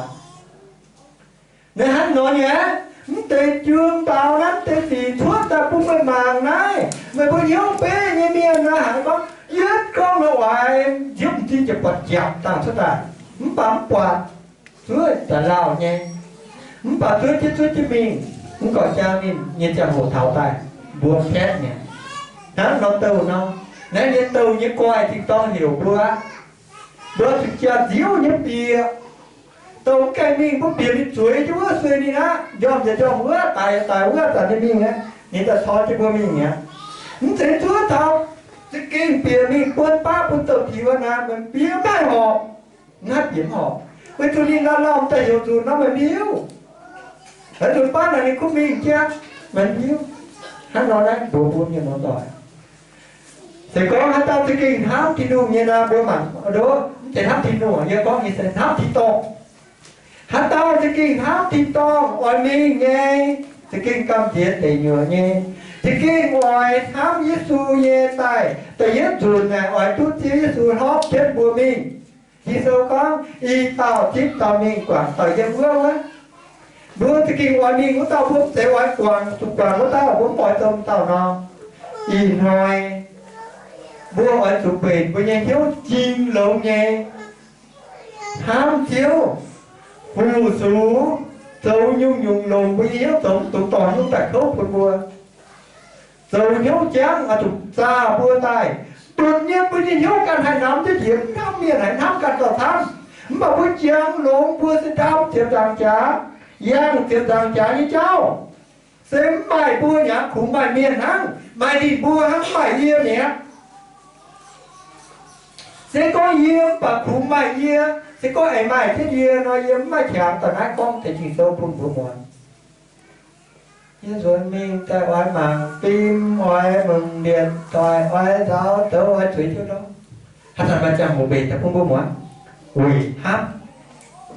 Naaiv hnangv nor nyei, mv deix juang mbaaux naaiv deix sic cuotv daaih bun meih mangc naaiv. Meih mbuo hnyouv beiv nyei mienh nor haiz gorngv, yie Gorngv nor oix nziouv m'zing ziepc buatc ziepc dangh cuotv daaih, mv baac mv buatc zuov daaih lauh nyei. Mv baac zuov jienv zuov jienv mingh, mv gorqv jaa ninh nyei ziangh hoc taux daaih, mbuo mv gaengh mi'aqv. Hnangv nor douh nor, naaiv nyei douh nyei guaih tin-dorngh heuc mbuo aqv. Mbuo zuqc jaa nziouv nyei bieqc douh mv gaengh mingh, mbuo bieqc mingh zueiz jienv wuov sueih ninh aqv. Njormh yaac njormh wuov, daic yaac daic wuov, zanc ninh mingh aqv, ninh daaih cor jienv mbuo mingh mi'aqv. Mv zeiz zuov taux za'gengh bieqc mingh buon baav bun douh tiux aqv naaic, meih bieqc mv haih horpc. Mv haih bieqc mv horpc, weic zuqc ninh lauh lauh daaih heuc nzunc nor meih mbiuv. Haaix nzunc baav naaic ninh kuv mingh jiex, meih mbiuv. Hnangv nor naaiv mbuox mbuo mienh muoz-doic, se gorngv haaix dauh za'gengh hnamv Tin-Hungh nyei nor, mbuo mangc ndoqv, mv zeiz hnamv Tin-Hungh, yie gorngv nyei se hnamv Tin-Dorngh. Haaix dauh za'gengh hnamv Tin-Dorngh oix mingh nyei, za'gengh gamh nziex deic nyuoqc nyei, za'gengh oix hnamv Yesu nyei daaih, da'yietv nzunc naaic oix duqv Ziouv Yesu hlorpv jienv mbuo mingh. Ging-Sou gorngv, ih dauh zipv dauh mingh, guangc dauh yiem wuov wuov. Mbuo za'gengh oix mingh wuov dauh, mbuo mv zeiz oix guangc, zuqc guangc wuov dauh, mbuo mv oix zoux dauh nor. Ih hnoi mbuo oix zuqc mbenc mbuo nyei hnyouv jing longx nyei, hnamv Ziouv, fu-sux, zoux nyungc-nyungc longc mbuo nyei hnyouv zoux mv dungx dorh hnyouv daaih kouv bun mbuo. Zoux hnyouv jangv oix zuqc zaah mbuo daaih, butv nyei mbuo nyei hnyouv ganh haih namx jienv njiec, hnamv mienh haiz hnamv ganh dorh camv. Mv baac mbuo jangx longx mbuo se ndaam ziepc nzaangc jaax, yangh ziepc nzaangc jaax nyei jauv. Se mv maaih mbuo mi'aqv, kungx maaih mienh hnangv, maaih ninh mbuo hnangv, mv maaih yie mi'aqv. Se gorngv yie mv baac kungx maaih yie, se gorngv aengx maaih jienv yie nor, yie mv maaih qangx daaih naaiv gorngv deix Ging-Sou bun mbuo muonz. Yie nzuonx mingh daaih oix mangc fim, oix mangc mbienc doic, oix nzaaux douz, oix zueiz jienv ndorm. Haaix zanc maaih ziangh hoc mbenc daaih bun mbuo muonz, weic hnamv.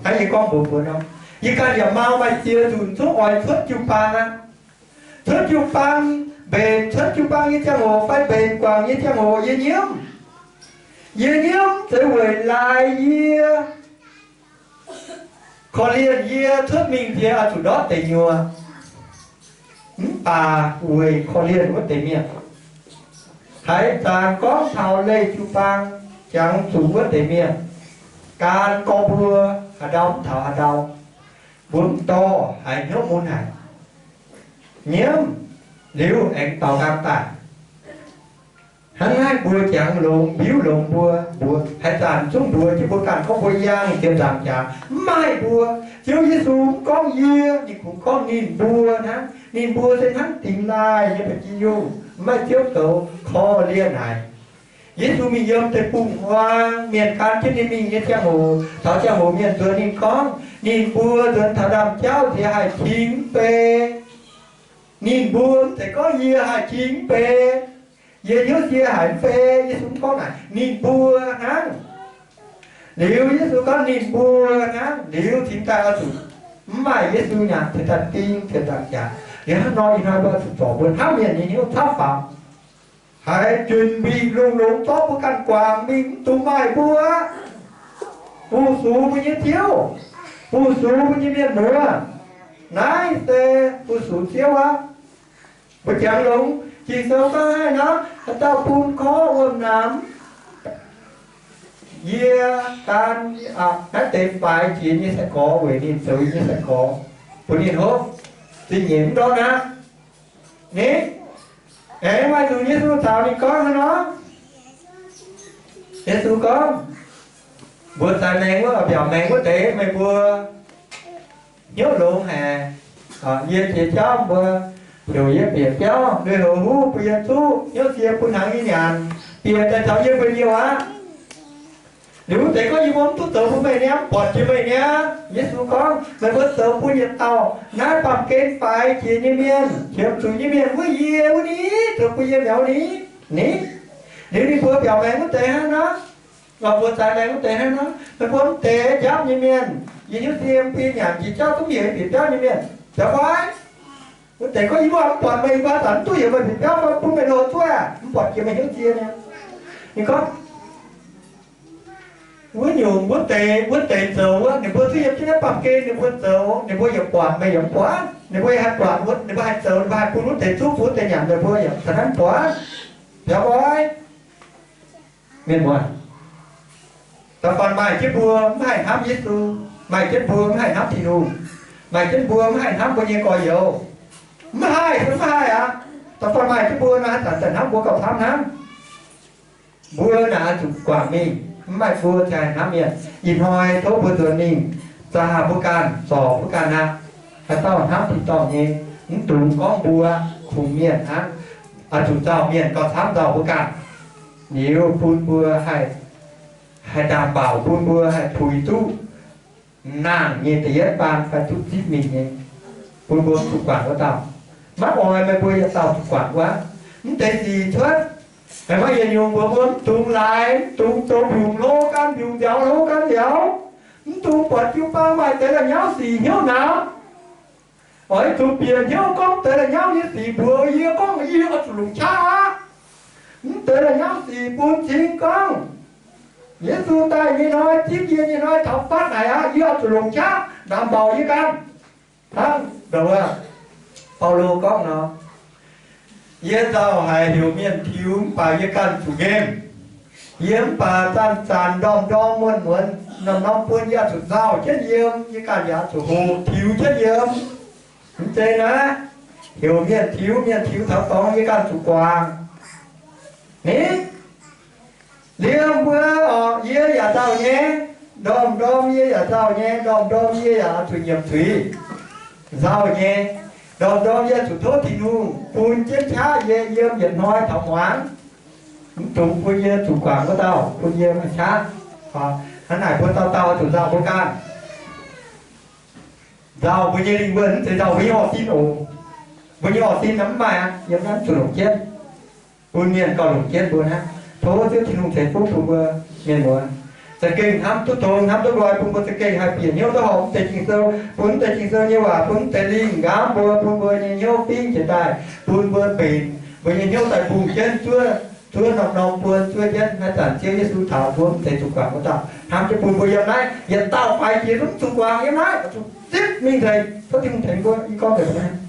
Hnangv yie gorngv mbuox mbuo nor, yie ganh yaac mau maaih ziex nzunc zungv oix cuotv jiu-baang aqv. Cuotv jiu-baang, mbenc cuotv jiu-baang nyei ziangh hoc fai mbenc guangc nyei ziangh hoc yie nyiemv. Yie nyiemv zeiz weic laaix yie, korv-lienh yie cuotv mingh yie oix zuqc ndortv deic nyuoqc, mv baac weic korv-lienh wuov deix mienh. Haaix zanc gorngv taux leih jiu-baang, jangx zuqc wuov deix mienh, gan gorngv mbuo haaix ndau mv taux haaix ndau, mbuo mv dorh haiz hnyouv mun haic. Nyiemv liuz aengx daaux nqaang daaih. Hnangv naaiv mbuo jangx longx, mbiuv longx mbuo, mbuox haaix zanc zungv mbuox jienv mbuo ganh gorngv mbuo yangh ziepc nzaangc jaax. Mv maaih mbuo. Ziouv Yesu mv gorngv yie, ninh kungx gorngv ninh mbuo hnangv. Ninh mbuo se hnangv dingx laaih nyei ba'gi yungh, mv maaih Ziouv zoux, korv-lienh haic. Yesu mingh yiem deic-bung-huaang, mienh gan jienv ninh mingh nyei ziangh hoc, taux ziangh hoc mienh nzuonx ninh gorngv, ninh mbuo nzuonx taux ndaamv-jauv nziex haih cingx mv bei. Ninh mbuo mv zeiz gorngv yie haih cingx mv bei, yie hnyouv sie haic mv bei. Yesu mv gorngv naaic, ninh mbuo hnangv. Liuz Yesu gorngv ninh mbuo hnangv, liuz cingx daaih oix zuqc mv maaih Yesu nyanc cingx daaih ding ziepc nzaangc jaax. Liuz hnangv nor ih hnoi mbuo zuqc zorc mbuo hnamv mienh nyei hnyouv camv faaux. Haiz junc mingh longx-longx zorqv mbuo ganh guangc mingh, mv dungx maaih mbuo aqv. Fu-sux mbuo nyei Ziouv, fu-sux mbuo nyei mienh muoz. Naaiv se fu-sux Ziouv aqv. Mbuo jangx longx, Ging-Sou gorngv haaix nor, haaix dauh bun korv wuom-namx yie, gan aqc naaiv deix faix jiex nyei sai-gorx weic ninh zoux nyei sai-gorx, bun ninh hopv zingh nyeic mv ndortv aqv. Ni, aengx maaih nzunc Yesu caux ninh gorngv haaix nor? Yesu gorngv, mbuox zaaix maengx wuov, mbiaauc maengx wuov deix, meih mbuo hnyouv longx haic. Yie jiex jauv mbuo heuc yie bieqc biauv, lui-houx huv bun yie zuqv, hnyouv sie bun hnaangx yie nyanc, bieqc daaih taux yie mbuo nyei aqv. Liuz wuov deix gorngv, yie mbuo mv duqv zoux bun meih niaa, mv buatc jiex meih niaa. Yesu gorngv, meih mbuo zoux bun yietc dauh naaiv baamh gen faix jiex nyei mienh, qiemx zuqc nyei mienh wuov, yie wuov ni, zoux bun yie mi'aqv ni. Ni, liuz ninh mbuo mbiaauc maengx wuov deix hnangv nor, mbuox zaaix maengx wuov deix hnangv nor, meih mbuo mv deix njapv nyei mienh, yie hnyouv sie bun yie nyanc jiex jauv duqv mv heuc bieqc biauv nyei mienh, biauv fai? Wuov deix gorngv, yie mbuo mv buatc meih, yie mbuo zanc mv duqv heuc meih bieqc biauv fai bun meih loz zuov aqv, mv buatc jiex meih hnyouv sie niaa. Ninh gorngv, wuov nyungc wuov deix, wuov deix zoux wuov, ninh mbuo zuqc yiem jienv naaiv baamh gen ninh mbuo zoux, ninh mbuo yaac buatc, meih yaac mv buatc. Ninh mbuo haih buatc, ninh mbuo haih zoux, ninh mbuo haih bun wuov deix zuqv, bun wuov deix nyanc, meih mbuo yaac caux naaiv mv buatc. Biauv fai? Mienh muoz, da'faanh maaih jienv mbuo mv haih hnamv Yesu, maaih jienv mbuo mv haih hnamv Tin-Hungh, maaih jienv mbuo mv haih hnamv mbuo nyei gorx-youz, mv haih, mv haih aqv. Da'faanh maaih jienv mbuo nor, haaix zanc daaih hnamv mbuo gauh camv hnangv. Mbuo naaic oix zuqc guangc mingh, mv maaih mbuo ziouc haih hnamv mienh. Ih hnoi tov mbuo nzuonx mingh zaah mbuo ganh, zorc mbuo ganh aqv. Haaix dauh hnamv tin-dorngh nyei, mv dungx gorngv mbuo kungx mienh hnangv, oix zuqc nzauh mienh gauh camv nzauh mbuo ganh. Liuz bun mbuo haih, haih ndaangc baaux, bun mbuo haih puix duqv nangh nyei da'yietv baan fai duqv zipv mingh nyei, bun mbuo zuqc guangc wuov dauh. Maiv oix meih mbuo yietc dauh zuqc guangc wuov. Mv deix sic cuotv, meih maiv yietc nyungc mbuox mbuo mv dungx laaix, mv dungx zoux mbiungc hlo gan mbiungc, nziaaux hlo gan nziaaux. Mv dungx buatc jiu-baang maaih deix la'nyauv sic hnyouv namx. Oix zuqc bieqc hnyouv gorngv deix la'nyauv nyei sic mbuox yie gorngv yie oix zuqc longc qaqv aqv. Mv deix la'nyauv sic bun cing gorngv Yesu daaih nyei hnoi, zipv yie nyei hnoi taux fatv haic aqv. Yie oix zuqc longc qaqv ndaamv-mbaauc yie ganh. Hnangv nduov, Baulo gorngv nor, yie nzauh haic heuc mienh tiux mv baac yie ganh zuqc nqemh. Yie mv baac zanc-zanc ndorm-ndorm muonz-muonz norm-norm buonc yie oix zuqc nzauh jienv yiem, yie ganh yaac oix zuqc hoqc tiux jienv yiem. Mv zeiz naaiv, heuc mienh tiux, mienh tiux taux dorngx yie ganh zuqc guangc. Ni, liemh mbuo oc, yie yaac nzauh nyei. Ndorm-ndorm yie yaac nzauh nyei, ndorm-ndorm yie yaac oix zuqc nyiemc zuiz, nzauh nyei. Ndorm-ndorm yie zuqc tov Tin-Hungh bun jienv qaqv yie yiem yietc hnoi taux muangx. Mv dungx bun yie zuqc guangc wuov dauh bun yie maaih qaqv. Hnangv naaic mbuo dauh dauh zuqc nzauh mbuo ganh. Nzauh mbuo nyei lingh wuonh, mv zeiz nzauh mbuo nyei orv-sin oc. Mbuo nyei orv-sin naaiv mv maaih aqv, yiem naaiv zuqc longc jienv, bun mienh gauh longc jienv mbuo hnangv. Tov Ziouv Tin-Hungh ceix fuqv bun mbuo mienh muoz. Za'gengh hnamv duqv tong, hnamv duqv nqoi, bun mbuo za'gengh haih bieqc hnyouv duqv horpc mv deix Ging-Sou, bun mv deix Ging-Sou nyei waac, bun mv deix lingh nqaamv mbuo, bun mbuo nyei hnyouv fingv jiex daaih, bun mbuo mbenc mbuo nyei hnyouv daaih bungx jienv zuov, zuov norm-norm buonc zuov jienv haaix zanc Ziouv Yesu taux mbuo mv deix zuqc guangc wuov dauh. Hnamv jienv bun mbuo yiem naaiv yietc dauh faix jiex zungv zuqc guangc yiem naaiv, zuqc zipv mingh nzengc. Tov Tin-Hungh tengx mbuo. Ih gorngv nzengc.